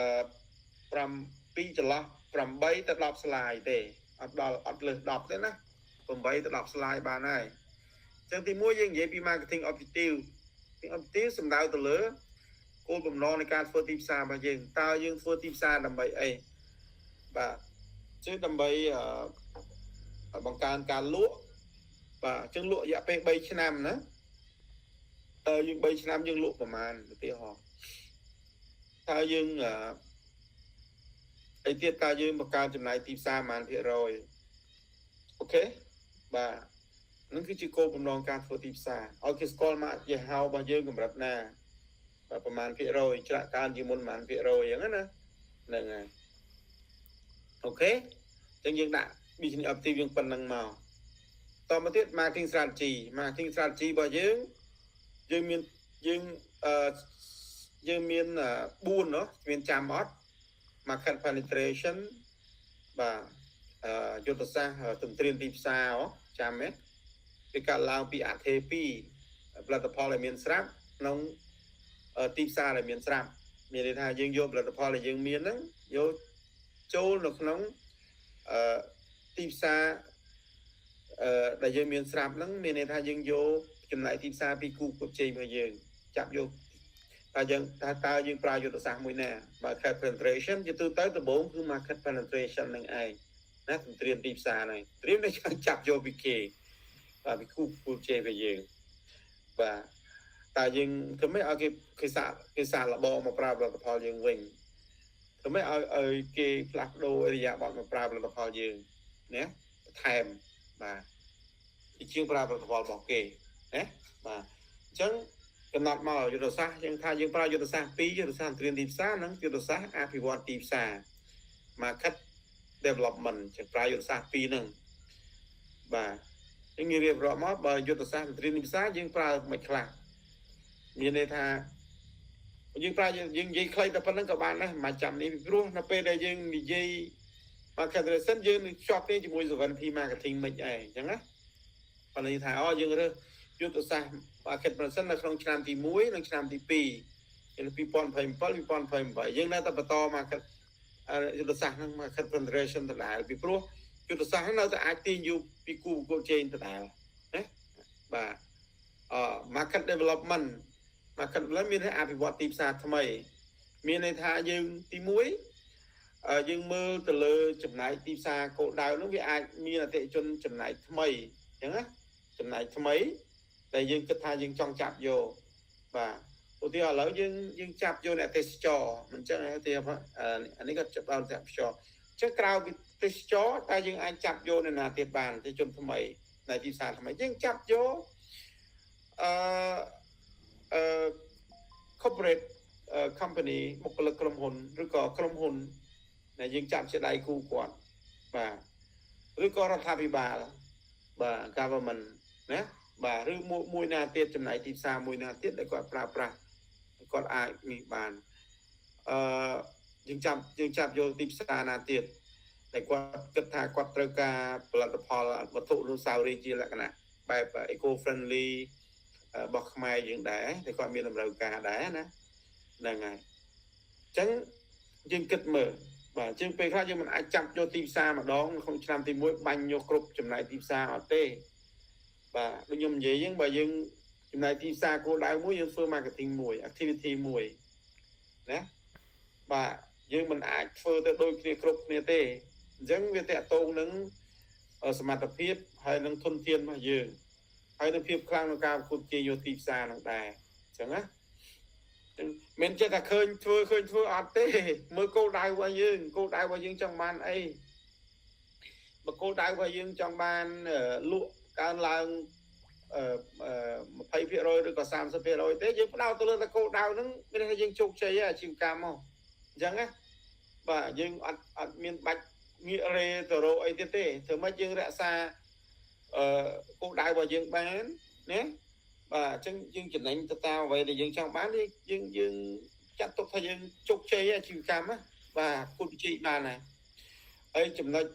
7ចន្លោះ8ទៅ10 slide ទេអត់ដល់អត់លើស10ទេណា8ទៅ10 slide បានហើយអញ្ចឹងទី1យើងនិយាយពី marketing objective objective សំដៅទៅលើគោលបំណងនៃការធ្វើទីផ្សាររបស់យើងតើយើងធ្វើទីផ្សារដើម្បីអីបាទជឿដើម្បីបង្កើនការលក់បាទអញ្ចឹងលក់រយៈពេល3ឆ្នាំណាតើយើង3ឆ្នាំយើងលក់ប្រមាណឧទាហរណ៍តើយើងអីទៀតតើយើងបង្កើនចំណាយទីផ្សារប្រមាណភាគរយ OK បាទនឹងគឺជាគោលបំណងការធ្វើទីផ្សារឲ្យគេស្គាល់ម៉ាកយីហោរបស់យើងកម្រិតណាបាទប្រមាណភាគរយច្រាក់កើនជាងមុនប្រមាណភាគរយអញ្ចឹងណាហ្នឹងហើយ OK អញ្ចឹងយើងដាក់ business objective យើងប៉ុណ្្នឹងមកតមកទៀត marketing strategy marketing strategy របស់យើងយើងមានយើងអឺយើងមាន4ណោះមានចាំអត់ market penetration បាទយុទ្ធសាស្ត្រទន្ទ្រានទីផ្សារចាំទេវាកាត់ឡើងពីអថេ2ផលិតផលដែលមានស្រាប់ក្នុងទីផ្សារដែលមានស្រាប់មានន័យថាយើងយកផលិតផលដែលយើងមានហ្នឹងយកចូលនៅក្នុងអឺទីផ្សារអឺដែលយើងមានស្រាប់ហ្នឹងមានន័យថាយើងយកចំណែកទីផ្សារពីគូប្រជែងរបស់យើងចាប់យកតើយើងតើតើយើងប្រើយុទ្ធសាស្ត្រមួយណា market penetration ជាទូទៅដំបូងគឺ market penetration នឹងឯងណាទន្ទ្រានទីផ្សារហ្នឹងត្រៀមតែចាប់យកពីគេបាទពីគូប្រជែងរបស់យើងបាទតើយើងធ្វើម៉េចឲ្យគេគេសាកគេសាកល្បងមកប្រើផលិតផលយើងវិញធ្វើម៉េចឲ្យឲ្យគេផ្លាស់ប្ដូរឥរិយាបថមកប្រើផលិតផលយើងណាបន្ថែមបាទជាជាងប្រើផលិតផលរបស់គេណាបាទអញ្ចឹងកំណត់មកយុទ្ធសាស្ត្រយើងថាយើងប្រើយុទ្ធសាស្ត្រពីរយុទ្ធសាស្ត្រត្រៀមទីផ្សារនិងយុទ្ធសាស្ត្រអភិវឌ្ឍទីផ្សារ market development ចឹងប្រើយុទ្ធសាស្ត្រពីរហ្នឹងបាទយើងរៀបរាប់មកបើយុទ្ធសាស្ត្រត្រៀមទីផ្សារយើងប្រើមិនខ្លះមានន័យថាយើងប្រើយើងនិយាយខ្លីតែប៉ុណ្្នឹងក៏បានដែរមិនចាំនេះពីព្រោះនៅពេលដែលយើងនិយាយ market penetration យើងនឹងជាប់គ្នាជាមួយ 7P marketing មិនឯងអញ្ចឹងណាប៉ុន្តែថាអូយើងរើសយុទ្ធសាស្ត្រ market penetration នៅក្នុងឆ្នាំទី1និងឆ្នាំទី2នៅ2027 2028យើងនៅតែបន្ត market យុទ្ធសាស្ត្រហ្នឹង market penetration ដដែលពីព្រោះយុទ្ធសាស្ត្រហ្នឹងនៅតែអាចទាញយកពីគូប្រកួតជែងដដែលណាបាទអ market development market development មានន័យអភិវឌ្ឍទីផ្សារថ្មី មានន័យថាយើងទី1យើងមើលទៅលើចំណែកទីផ្សារគោលដៅនោះវាអាចមានអតិថិជនចំណែកថ្មីអញ្ចឹងណាចំណែកថ្មីដែលយើងគិតថាយើងចង់ចាប់យកបាទឧទាហរណ៍ឥឡូវយើងយើងចាប់យកអ្នកទេសចរមិនចឹងទេអានេះក៏ចាប់ដល់អ្នកទេសចរអញ្ចឹងក្រៅពីទេសចរតើយើងអាចចាប់យកអ្នកណាទៀតបានទេជនថ្មីនៅទីផ្សារថ្មីយើងចាប់យកអឺអឺ corporate company បុគ្គលិកក្រុមហ៊ុនឬក៏ក្រុមហ៊ុនដែលយើងចាប់ជាដៃគូគាត់បាទឬក៏រដ្ឋាភិបាលបាទ government ណាបាទឬមួយណាទៀតចំណែកទីផ្សារមួយណាទៀតដែលគាត់ប្រើប្រាស់គាត់អាចនេះបានអឺយើងចាប់យើងចាប់យកទីផ្សារណាទៀតដែលគាត់គិតថាគាត់ត្រូវការផលិតផលវត្ថុអនុស្សាវរីយ៍ជាលក្ខណៈ បែប eco friendly របស់ខ្មែរយើងដែរតែគាត់មានតម្រូវការដែរណាហ្នឹងហើយអញ្ចឹងយើងគិតមើលបាទជាងពេលខ្លះយើងមិនអាចចាប់យកទីផ្សារម្ដងក្នុងឆ្នាំទី1បាញ់យកគ្រប់ចំណែកទីផ្សារអត់ទេបាទដូចខ្ញុំនិយាយហ្នឹងបើយើងចំណែកទីផ្សារគោលដៅមួយយើងធ្វើ marketing មួយ activity មួយណាបាទយើងមិនអាចធ្វើទៅដូចគ្នាគ្រប់គ្នាទេអញ្ចឹងវាតាក់ទងនឹងសមត្ថភាពហើយនឹងធនធានរបស់យើងហើយនឹងភាពខ្លាំងក្នុងការប្រកួតប្រជែងយកទីផ្សារនឹងដែរអញ្ចឹងណាមិនចេះតែឃើញធ្វើឃើញធ្វើអត់ទេមើលគោលដៅរបស់យើងគោលដៅរបស់យើងចង់បានអីបើគោលដៅរបស់យើងចង់បានលក់កើនឡើង20%ឬក៏30%ទេយើងផ្ដោតទៅលើតែគោលដៅហ្នឹងមានន័យថាយើងជោគជ័យអាជីវកម្មមកអញ្ចឹងណាបាទយើងអត់អត់មានបាច់ងាករេទៅរកអីទៀតទេធ្វើម៉េចយើងរក្សាអឺគោលដៅរបស់យើងបានណាបាទអញ្ចឹងយើងចំណេញទៅតាមអ្វីដែលយើងចង់បានយើងយើងចាត់ទុកថាយើងជោគជ័យអាជីវកម្មណាបាទគូប្រជែងបានហើយហើយចំណុច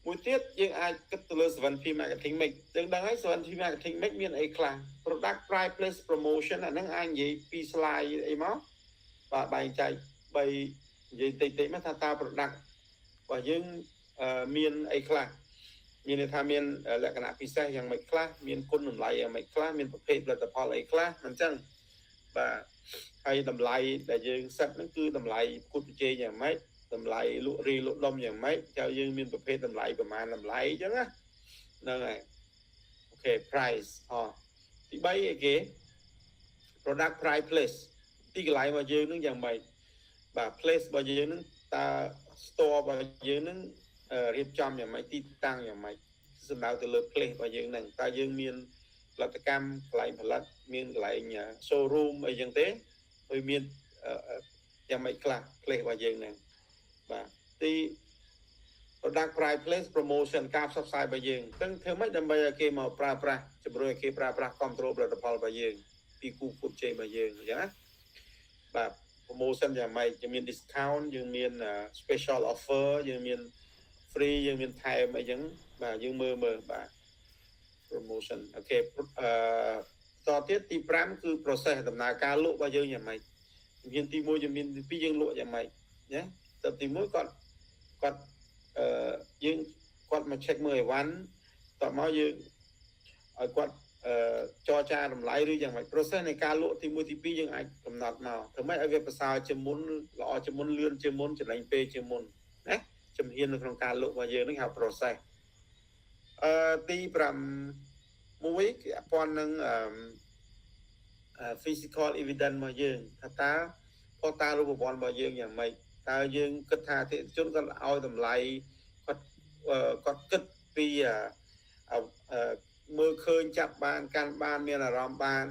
មួយទៀតយើងអាចគិតទៅលើ 7P marketing mix យើងដឹងហើយ 7P marketing mix មានអីខ្លះ product price place promotion អាហ្នឹងអាចនិយាយពី slide អីមកបាទបែងចែក3និយាយតិចតិចមកថាតើ product របស់យើងមានអីខ្លះមានន័យថាមានលក្ខណៈពិសេសយ៉ាងម៉េចខ្លះមានគុណតម្លៃយ៉ាងម៉េចខ្លះមានប្រភេទផលិតផលអីខ្លះអញ្ចឹងបាទហើយតម្លៃដែលយើងសិតហ្នឹងគឺតម្លៃប្រកួតប្រជែងយ៉ាងម៉េចតម្លៃលក់រីលក់ដុំយ៉ាងម៉េចចៅយើងមានប្រភេទតម្លៃប្រមាណតម្លៃអញ្ចឹងណាហ្នឹងហើយ OK price អទី3អីគេ product price place ទីកន្លែងរបស់យើងនឹងយ៉ាងម៉េចបាទ place របស់យើងនឹងតើ store របស់យើងនឹងរៀបចំយ៉ាងម៉េចទីតាំងយ៉ាងម៉េចសំដៅទៅលើ place របស់យើងនឹងតើយើងមានផលិតកម្មកន្លែងផលិតមានកន្លែង showroom អីចឹងទេហើយមានយ៉ាងម៉េចខ្លះ place របស់យើងនឹងបាទទី product price place promotion ការផ្សព្វផ្សាយរបស់យើងទាំងធ្វើម៉េចដើម្បីឲ្យគេមកប្រើប្រាស់ជំរុញឲ្យគេប្រើប្រាស់គ្រប់គ្រងផលិតផលរបស់យើងពីគូប្រកួតជែងរបស់យើងអញ្ចឹងណាបាទ promotion យ៉ាងម៉េចយើងមាន discount យើងមាន special offer យើងមាន free យើងមានថែមអីចឹងបាទយើងមើលមើលបាទ promotion OK អឺតទៀតទី5គឺ process ដំណើរការលក់របស់យើងយ៉ាងម៉េចជំហានទី1ជំហានទី2យើងលក់យ៉ាងម៉េចណាទៅទី1គាត់គាត់អឺយើងគាត់មក check មើលអីវ៉ាន់តមកយើងឲ្យគាត់អឺចរចាតម្លៃឬយ៉ាងម៉េច process នៃការលក់ទី1ទី2យើងអាចកំណត់មកធ្វើម៉េចឲ្យវាប្រសើរជាងមុនល្អជាងមុនលឿនជាងមុនចំណេញពេលជាងមុនណាជំហាននៅក្នុងការលក់របស់យើងនឹងហៅ process អឺទី6គឺពាន់នឹងអឺ physical evidence របស់យើងថាតើភស្តុតាងរូបវ័ន្តរបស់យើងយ៉ាងម៉េចតើយើងគិតថាអតិថិជនគាត់ឲ្យតម្លៃគាត់គាត់គិតពីមើលឃើញចាប់បានកាន់បានមានអារម្មណ៍បាន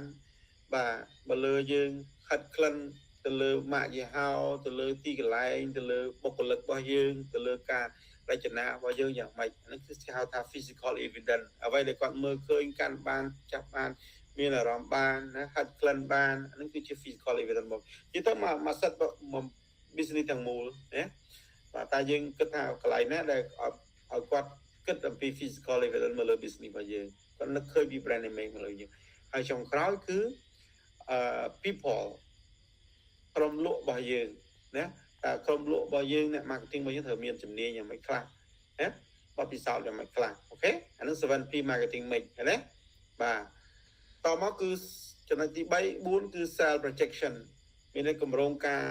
បាទបើលើយើងខិតក្លិនទៅលើម៉ាកយីហោទៅលើទីកន្លែងទៅលើបុគ្គលិករបស់យើងទៅលើការរចនារបស់យើងយ៉ាងម៉េចហ្នឹងគឺគេហៅថា physical evidence អ្វីដែលគាត់មើលឃើញកាន់បានចាប់បានមានអារម្មណ៍បានណាហិតក្លិនបានហ្នឹងគឺជា physical evidence មកនិយាយទៅមកមកសិតមក business ទាំងមូលណាបាទតែយើងគិតថាកន្លែងណាដែលឲ្យគាត់គិតអំពី physical evidence មកលើ business របស់យើងគាត់នឹកឃើញពី brand image មកលើយើងហើយចុងក្រោយគឺអឺ people ក្រុមលក់របស់យើងណាតើក្រុមលក់របស់យើងអ្នក marketing របស់យើងត្រូវមានជំនាញយ៉ាងម៉េចខ្លះណាបទពិសោធន៍យ៉ាងម៉េចខ្លះOK អានឹង 7P marketing mix ណាបាទតមកគឺចំណុចទី3 4គឺ sales projection មានន័យគម្រោងការ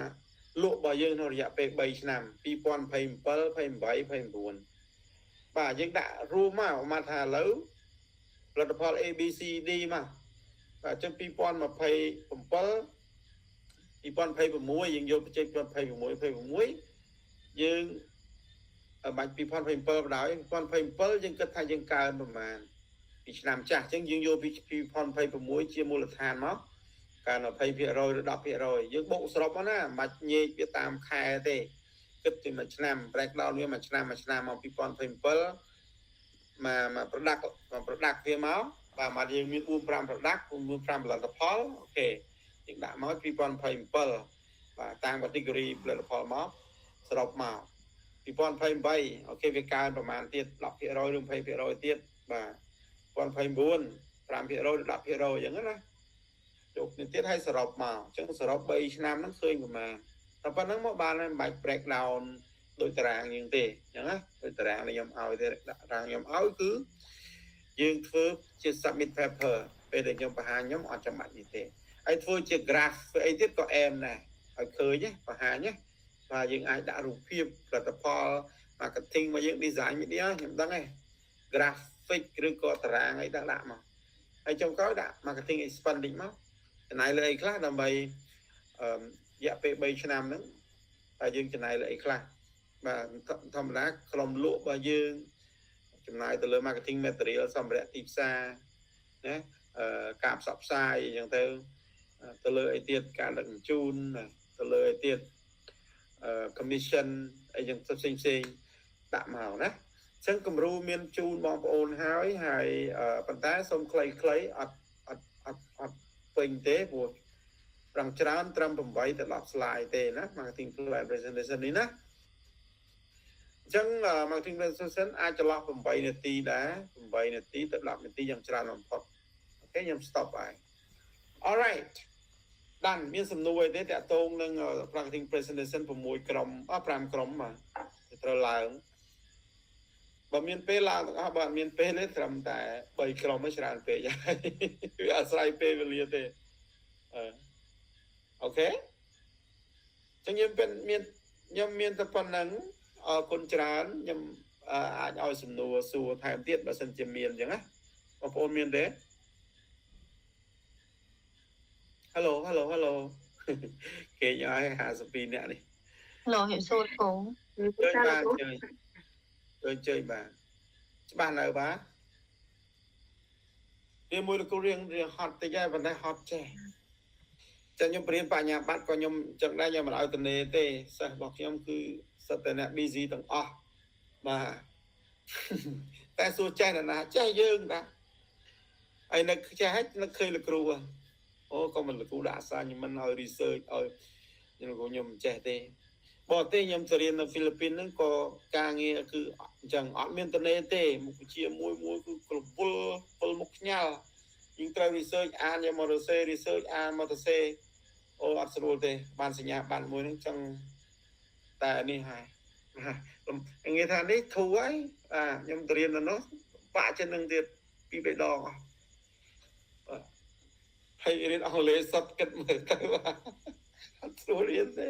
លក់របស់យើងក្នុងរយៈពេល3ឆ្នាំ2027 28 29បាទយើងដាក់រួមមកមកថាឥឡូវផលិតផល A B C D មកបាទអញ្ចឹង2027 2026យើងយកបច្ចេក2026 26យើងបាច់2027បដ ாய் 2027យើងគិតថាយើងកើនប្រមាណពីឆ្នាំចាស់អញ្ចឹងយើងយកពី2026ជាមូលដ្ឋានមកកើន20%ឬ10%យើងបូកសរុបមកណាមិនបាច់ញែកវាតាមខែទេគិតពីមួយឆ្នាំ break down វាមួយឆ្នាំមួយឆ្នាំមក2027មកមក product មក product វាមកបាទមកយើងមាន4 5 product 4 5ផលិតផល OK យើងដាក់មក2027បាទតាម category ផលិតផលមកសរុបមក2028 OK វាកើនប្រហែលទៀត10%ឬ20%ទៀតបាទ 2029 5% ឬ10%អញ្ចឹងណាចូលគ្នាទៀតហើយសរុបមកអញ្ចឹងសរុប3ឆ្នាំហ្នឹងឃើញប្រហែលតែប៉ុណ្្នឹងមកបានហើយមិនបាច់ break down ដោយតារាងយើងទេអញ្ចឹងណាដោយតារាងដែលខ្ញុំឲ្យទេតារាងខ្ញុំឲ្យគឺយើងធ្វើជា submit paper ពេលដែលខ្ញុំបង្ហាញខ្ញុំអត់ចាំបាច់នេះទេហើយធ្វើជា graph ធ្វើអីទៀតក៏អែមដែរឲ្យឃើញបង្ហាញណាបាទយើងអាចដាក់រូបភាពផលិតផល marketing មកយើង design media ខ្ញុំដឹងហើយ graphic ឬក៏តារាងអីដាក់ដាក់មកហើយចុងក្រោយដាក់ marketing expense តិចមកចំណាយលើអីខ្លះដើម្បីអឺរយៈពេល3ឆ្នាំហ្នឹងតើយើងចំណាយលើអីខ្លះបាទធម្មតាក្រុមលក់របស់យើងចំណាយទៅលើ marketing material សម្ភារៈទីផ្សារណាអឺការផ្សព្វផ្សាយអញ្ចឹងទៅទៅលើអីទៀតការដឹកជញ្ជូនទៅលើអីទៀតអឺ commission អីចឹងផ្សេងផ្សេងដាក់មកណាអញ្ចឹងគំរូមានជូនបងប្អូនហើយហើយប៉ុន្តែសូមខ្លីៗអត់អត់អត់អត់ពេញទេព្រោះប្រងច្រើនត្រឹម8ទៅ10 slide ទេណា marketing plan presentation នេះណាអញ្ចឹង marketing presentation អាចចន្លោះ8នាទីដែរ8នាទីទៅ10នាទីយ៉ាងច្រើនបំផុត OK ខ្ញុំ stop ហើយ Alright ដានមានសំណួរអីទេតាក់ទងនឹង marketing presentation 6ក្រុមអ5ក្រុមបាទត្រូវឡើងបើមានពេលឡើងទាំងអស់បើអត់មានពេលទេត្រឹមតែ3ក្រុមឯងច្រើនពេកហើយវាអាស្រ័យពេលវេលាទេអឺ OK ចឹងខ្ញុំเป็นមានខ្ញុំមានតែប៉ុណ្្នឹងអរគុណច្រើនខ្ញុំអាចឲ្យសំណួរសួរថែមទៀតបើសិនជាមានអញ្ចឹងណាបងប្អូនមានទេ Hello hello hello គេឲ្យ52នាក់នេះ លោកជំរាបសួរគ្រូ ជើញបាទជើញជើញជើញបាទច្បាស់នៅបាទរៀនមួយលោកគ្រូរៀងរៀងហត់តិចហើយប៉ុន្តែហត់ចេះចាខ្ញុំបរៀនបញ្ញាបត្រក៏ខ្ញុំចឹងដែរខ្ញុំមិនឲ្យតនេទេសិស្សរបស់ខ្ញុំគឺសិតតែអ្នក busy ទាំងអស់បាទតែសួរចេះណាចេះយើងតាហើយនឹកចេះហើយនឹកឃើញលោកគ្រូអូក៏មិនលោកគ្រូដាក់អាសាញមិនឲ្យ research ឲ្យខ្ញុំគ្រូខ្ញុំមិនចេះទេបរទេសខ្ញុំទៅរៀននៅហ្វីលីពីនហ្នឹងក៏ការងារគឺអញ្ចឹងអត់មានតនេទេមុខវិជ្ជាមួយមួយគឺក្រវល់ពលមុខខ្ញាល់យើងត្រូវ research អានយកមករសេ research អានមកទៅសេអូអត់ស្រួលទេបានសញ្ញាបត្រមួយហ្នឹងចឹងតែនេះហើយនិយាយថានេះធូរហើយបាទខ្ញុំទៅរៀននៅនោះបាក់ចិត្តនឹងទៀតពីរបីដងអស់បាទហើយរៀនអង់គ្លេសសុទ្ធគិតមើលទៅបាទអត់ស្រួលរៀនទេ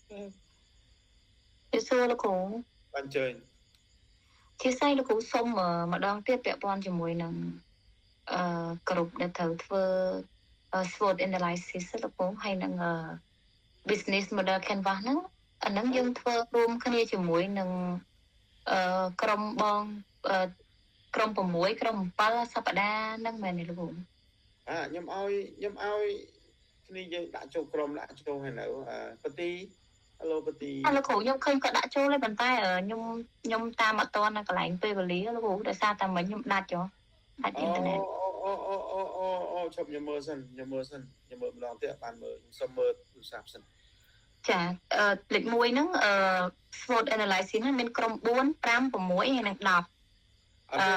ជំរាបសួរលោកគ្រូ បានជើញ ជាស្អីលោកគ្រូសុំម្ដងទៀតពាក់ព័ន្ធជាមួយនឹងអឺក្រុមដែលត្រូវធ្វើ SWOT analysis លោកគ្រូហើយនឹង business model canvas ហ្នឹងអាហ្នឹងយើងធ្វើរួមគ្នាជាមួយនឹងអឺក្រុមបងក្រុម6ក្រុម7សប្តាហ៍ហ្នឹងមែនទេលោកគ្រូ អាខ្ញុំឲ្យខ្ញុំឲ្យគ្នាយើងដាក់ចូលក្រុមដាក់ចូលហើយនៅបទី Hello បទី លោកគ្រូខ្ញុំឃើញគាត់ដាក់ចូលហើយប៉ុន្តែខ្ញុំខ្ញុំតាមអត់ទាន់នៅកន្លែងពេលវេលាលោកគ្រូដោយសារតែមិញខ្ញុំដាច់ហ៎ដាច់អ៊ីនធឺណិត អូអូអូអូអូអូឈប់ខ្ញុំមើលសិនខ្ញុំមើលសិនខ្ញុំមើលម្ដងទៀតបានមើលខ្ញុំសុំមើលទូរស័ព្ទសិន ចាអឺលេខ1ហ្នឹងអឺ SWOT analysis ហ្នឹងមានក្រុម4 5 6ហើយនិង10 អត់ទេ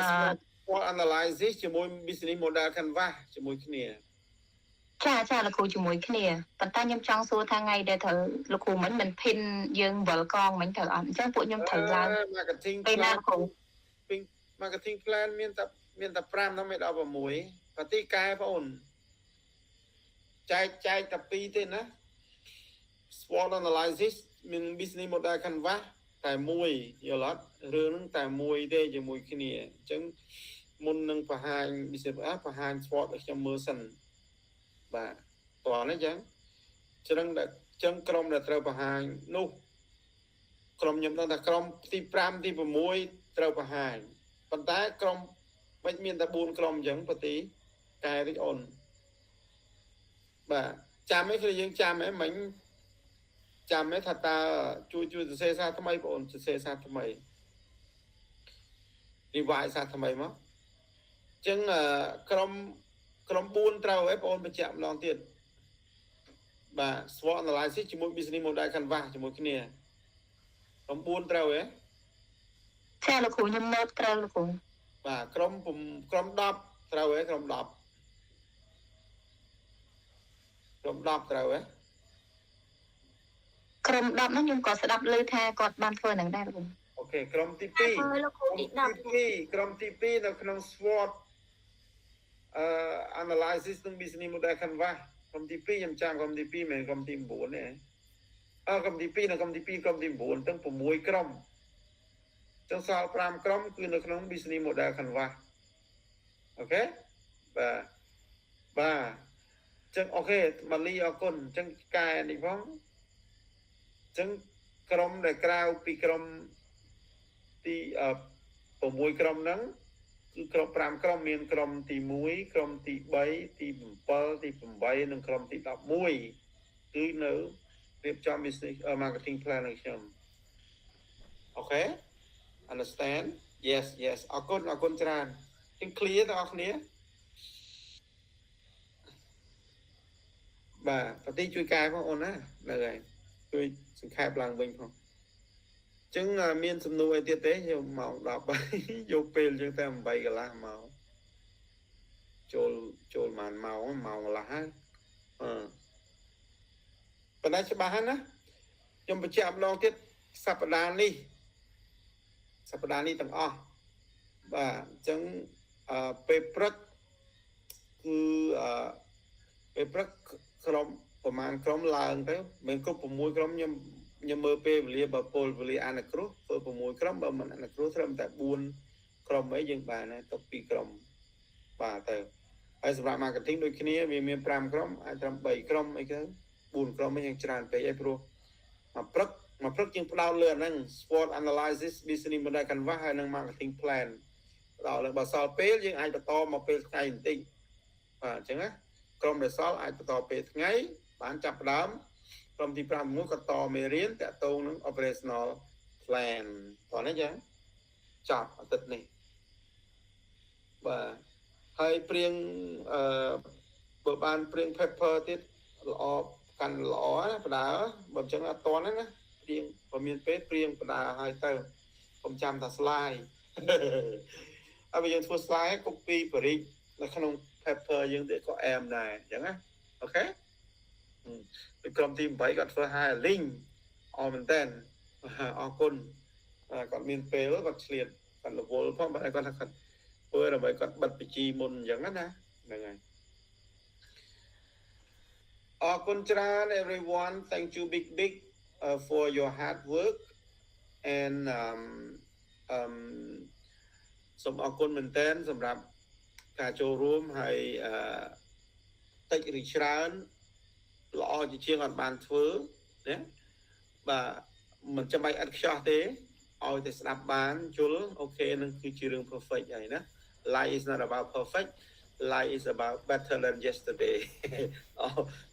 SWOT analysis ជាមួយ business model canvas ជាមួយគ្នា ចាចាលោកគ្រូជាមួយគ្នាប៉ុន្តែខ្ញុំចង់សួរថាថ្ងៃដែលត្រូវលោកគ្រូមិញមិន pin យើងវិលកងមិញត្រូវអត់អញ្ចឹងពួកខ្ញុំត្រូវឡើង marketing ពេលណាគ្រូ marketing plan មានតែមានតែ5ដល់មិនដល់6បាទីកែបងអូនចែកចែកតែ2ទេណា SWOT analysis មាន business model canvas តែមួយយល់អត់រឿងហ្នឹងតែមួយទេជាមួយគ្នាអញ្ចឹងមុននឹងបង្ហាញ business បង្ហាញ SWOT ឲ្យខ្ញុំមើលសិនបាទតោះនេះអញ្ចឹងចឹងដែលចឹងក្រុមដែលត្រូវបង្ហាញនោះក្រុមខ្ញុំដឹងថាក្រុមទី5ទី6ត្រូវបង្ហាញប៉ុន្តែក្រុមមិនមានតែ4ក្រុមអញ្ចឹងប្រទីកែតិចអូនបាទចាំឯងគឺយើងចាំឯងមិញចាំឯងថាតើជួយជួយសរសេរសារថ្មីបងអូនសរសេរសារថ្មី revise សារថ្មីមកអញ្ចឹងក្រុមក្រុម4ត្រូវឯងបងអូនបញ្ជាក់ម្ដងទៀតបាទ SWOT analysis ជាមួយ business model canvas ជាមួយគ្នាក្រុម4ត្រូវឯង ចាលោកគ្រូខ្ញុំ note ត្រូវលោកគ្រូ បាទក្រុមក្រុម10ត្រូវហើយក្រុម10ក្រុម10ត្រូវហើយ ក្រុម10ហ្នឹងខ្ញុំក៏ស្ដាប់ឮថាគាត់បានធ្វើនឹងដែរលោក OK ក្រុមទី2 លោកគ្រូទី 10ក្រុមទី2នៅក្នុង SWOT analysis និង business model canvas ក្រុមទី2ខ្ញុំចាំក្រុមទី2មិនមែនក្រុមទី9ទេអើក្រុមទី2និងក្រុមទី2ក្រុមទី9ទាំង6ក្រុមចឹងសល់5ក្រុមគឺនៅក្នុង business model canvas OK បាទបាទចឹង OK ម៉ាលីអរគុណចឹងកែនេះផងចឹងក្រុមដែលក្រៅពីក្រុមទី6ក្រុមហ្នឹងគឺក្រុម5ក្រុមមានក្រុមទី1ក្រុមទី3ទី7ទី8និងក្រុមទី11គឺនៅរៀបចំ business marketing plan នឹងខ្ញុំ OK understand yes អរគុណអរគុណច្រើនជាង clear ទាំងអស់គ្នាបាទប្រតិជួយកែផងអូនណានៅហើយជួយសង្ខេបឡើងវិញផងចឹងមានសំណួរអីទៀតទេយកម៉ោង10ហើយយកពេលយើងតែ8កន្លះមកចូលចូលប្រហែលម៉ោងម៉ោងកន្លះហើយអឺប៉ុន្តែច្បាស់ហើយណាខ្ញុំបញ្ជាក់ម្ដងទៀតសប្តាហ៍នេះសប្តាហ៍នេះទាំងអស់បាទអញ្ចឹងអឺពេលព្រឹកគឺអឺពេលព្រឹកក្រុមប្រហែលក្រុមឡើងទៅមិនគ្រប់6ក្រុមខ្ញុំខ្ញុំមើលពេលវេលាបើពលវេលាអនុគ្រោះធ្វើ6ក្រុមបើមិនអនុគ្រោះត្រឹមតែ4ក្រុមអីយើងបានហើយទុក2ក្រុមបាទទៅហើយសម្រាប់ marketing ដូចគ្នាវាមាន5ក្រុមអាចត្រឹម3ក្រុមអីទៅ4ក្រុមអីយ៉ាងច្រើនពេកអីព្រោះមកព្រឹកមកព្រឹកយើងផ្ដោតលើអាហ្នឹង SWOT analysis business model canvas ហើយនិង marketing plan ផ្ដោតលើបើសល់ពេលយើងអាចបន្តមកពេលថ្ងៃបន្តិចបាទអញ្ចឹងណាក្រុមដែលសល់អាចបន្តពេលថ្ងៃបានចាប់ផ្ដើមក្រុមទី5 6ក៏តមេរៀនតាក់ទងនឹង operational plan តោះនេះចឹងចប់អាទិត្យនេះបាទហើយព្រៀងអឺបើបានព្រៀង paper ទៀតល្អកាន់ល្អណាបដើបើមិនចឹងអត់តន់ទេណាព្រៀងបើមានពេលព្រៀងបដើឲ្យទៅកុំចាំថា slide ហើយបើយើងធ្វើ slide copy បរិចនៅក្នុង paper យើងទៀតក៏អែមដែរអញ្ចឹងណា OK ពីក្រុមទី8គាត់ធ្វើ high link អរមែនតើអរគុណគាត់មានពេលគាត់ឆ្លៀតគាត់រវល់ផងបើគាត់ថាគាត់ធ្វើដើម្បីគាត់បិទបញ្ជីមុនអញ្ចឹងណាហ្នឹងហើយអរគុណច្រើន everyone. Thank you big big for your hard work and សូមអរគុណមែនទែនសម្រាប់ការចូលរួមហើយអឺតិចឬច្រើនល្អជាជាងអត់បានធ្វើណាបាទមិនចាំបាច់ឥតខ្ចោះទេឲ្យតែស្ដាប់បានយល់ OK នឹងគឺជារឿង perfect ហើយណា Life is not about perfect, life is about better than yesterday អូ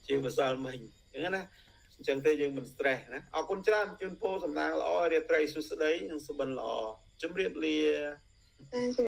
ជាងម្សិលមិញអញ្ចឹងណាអញ្ចឹងទេយើងមិន stress ណាអរគុណច្រើនជូនពរសំណាងល្អរាត្រីសួស្តីនិងសុបិនល្អជម្រាបលា ចាជម្រាប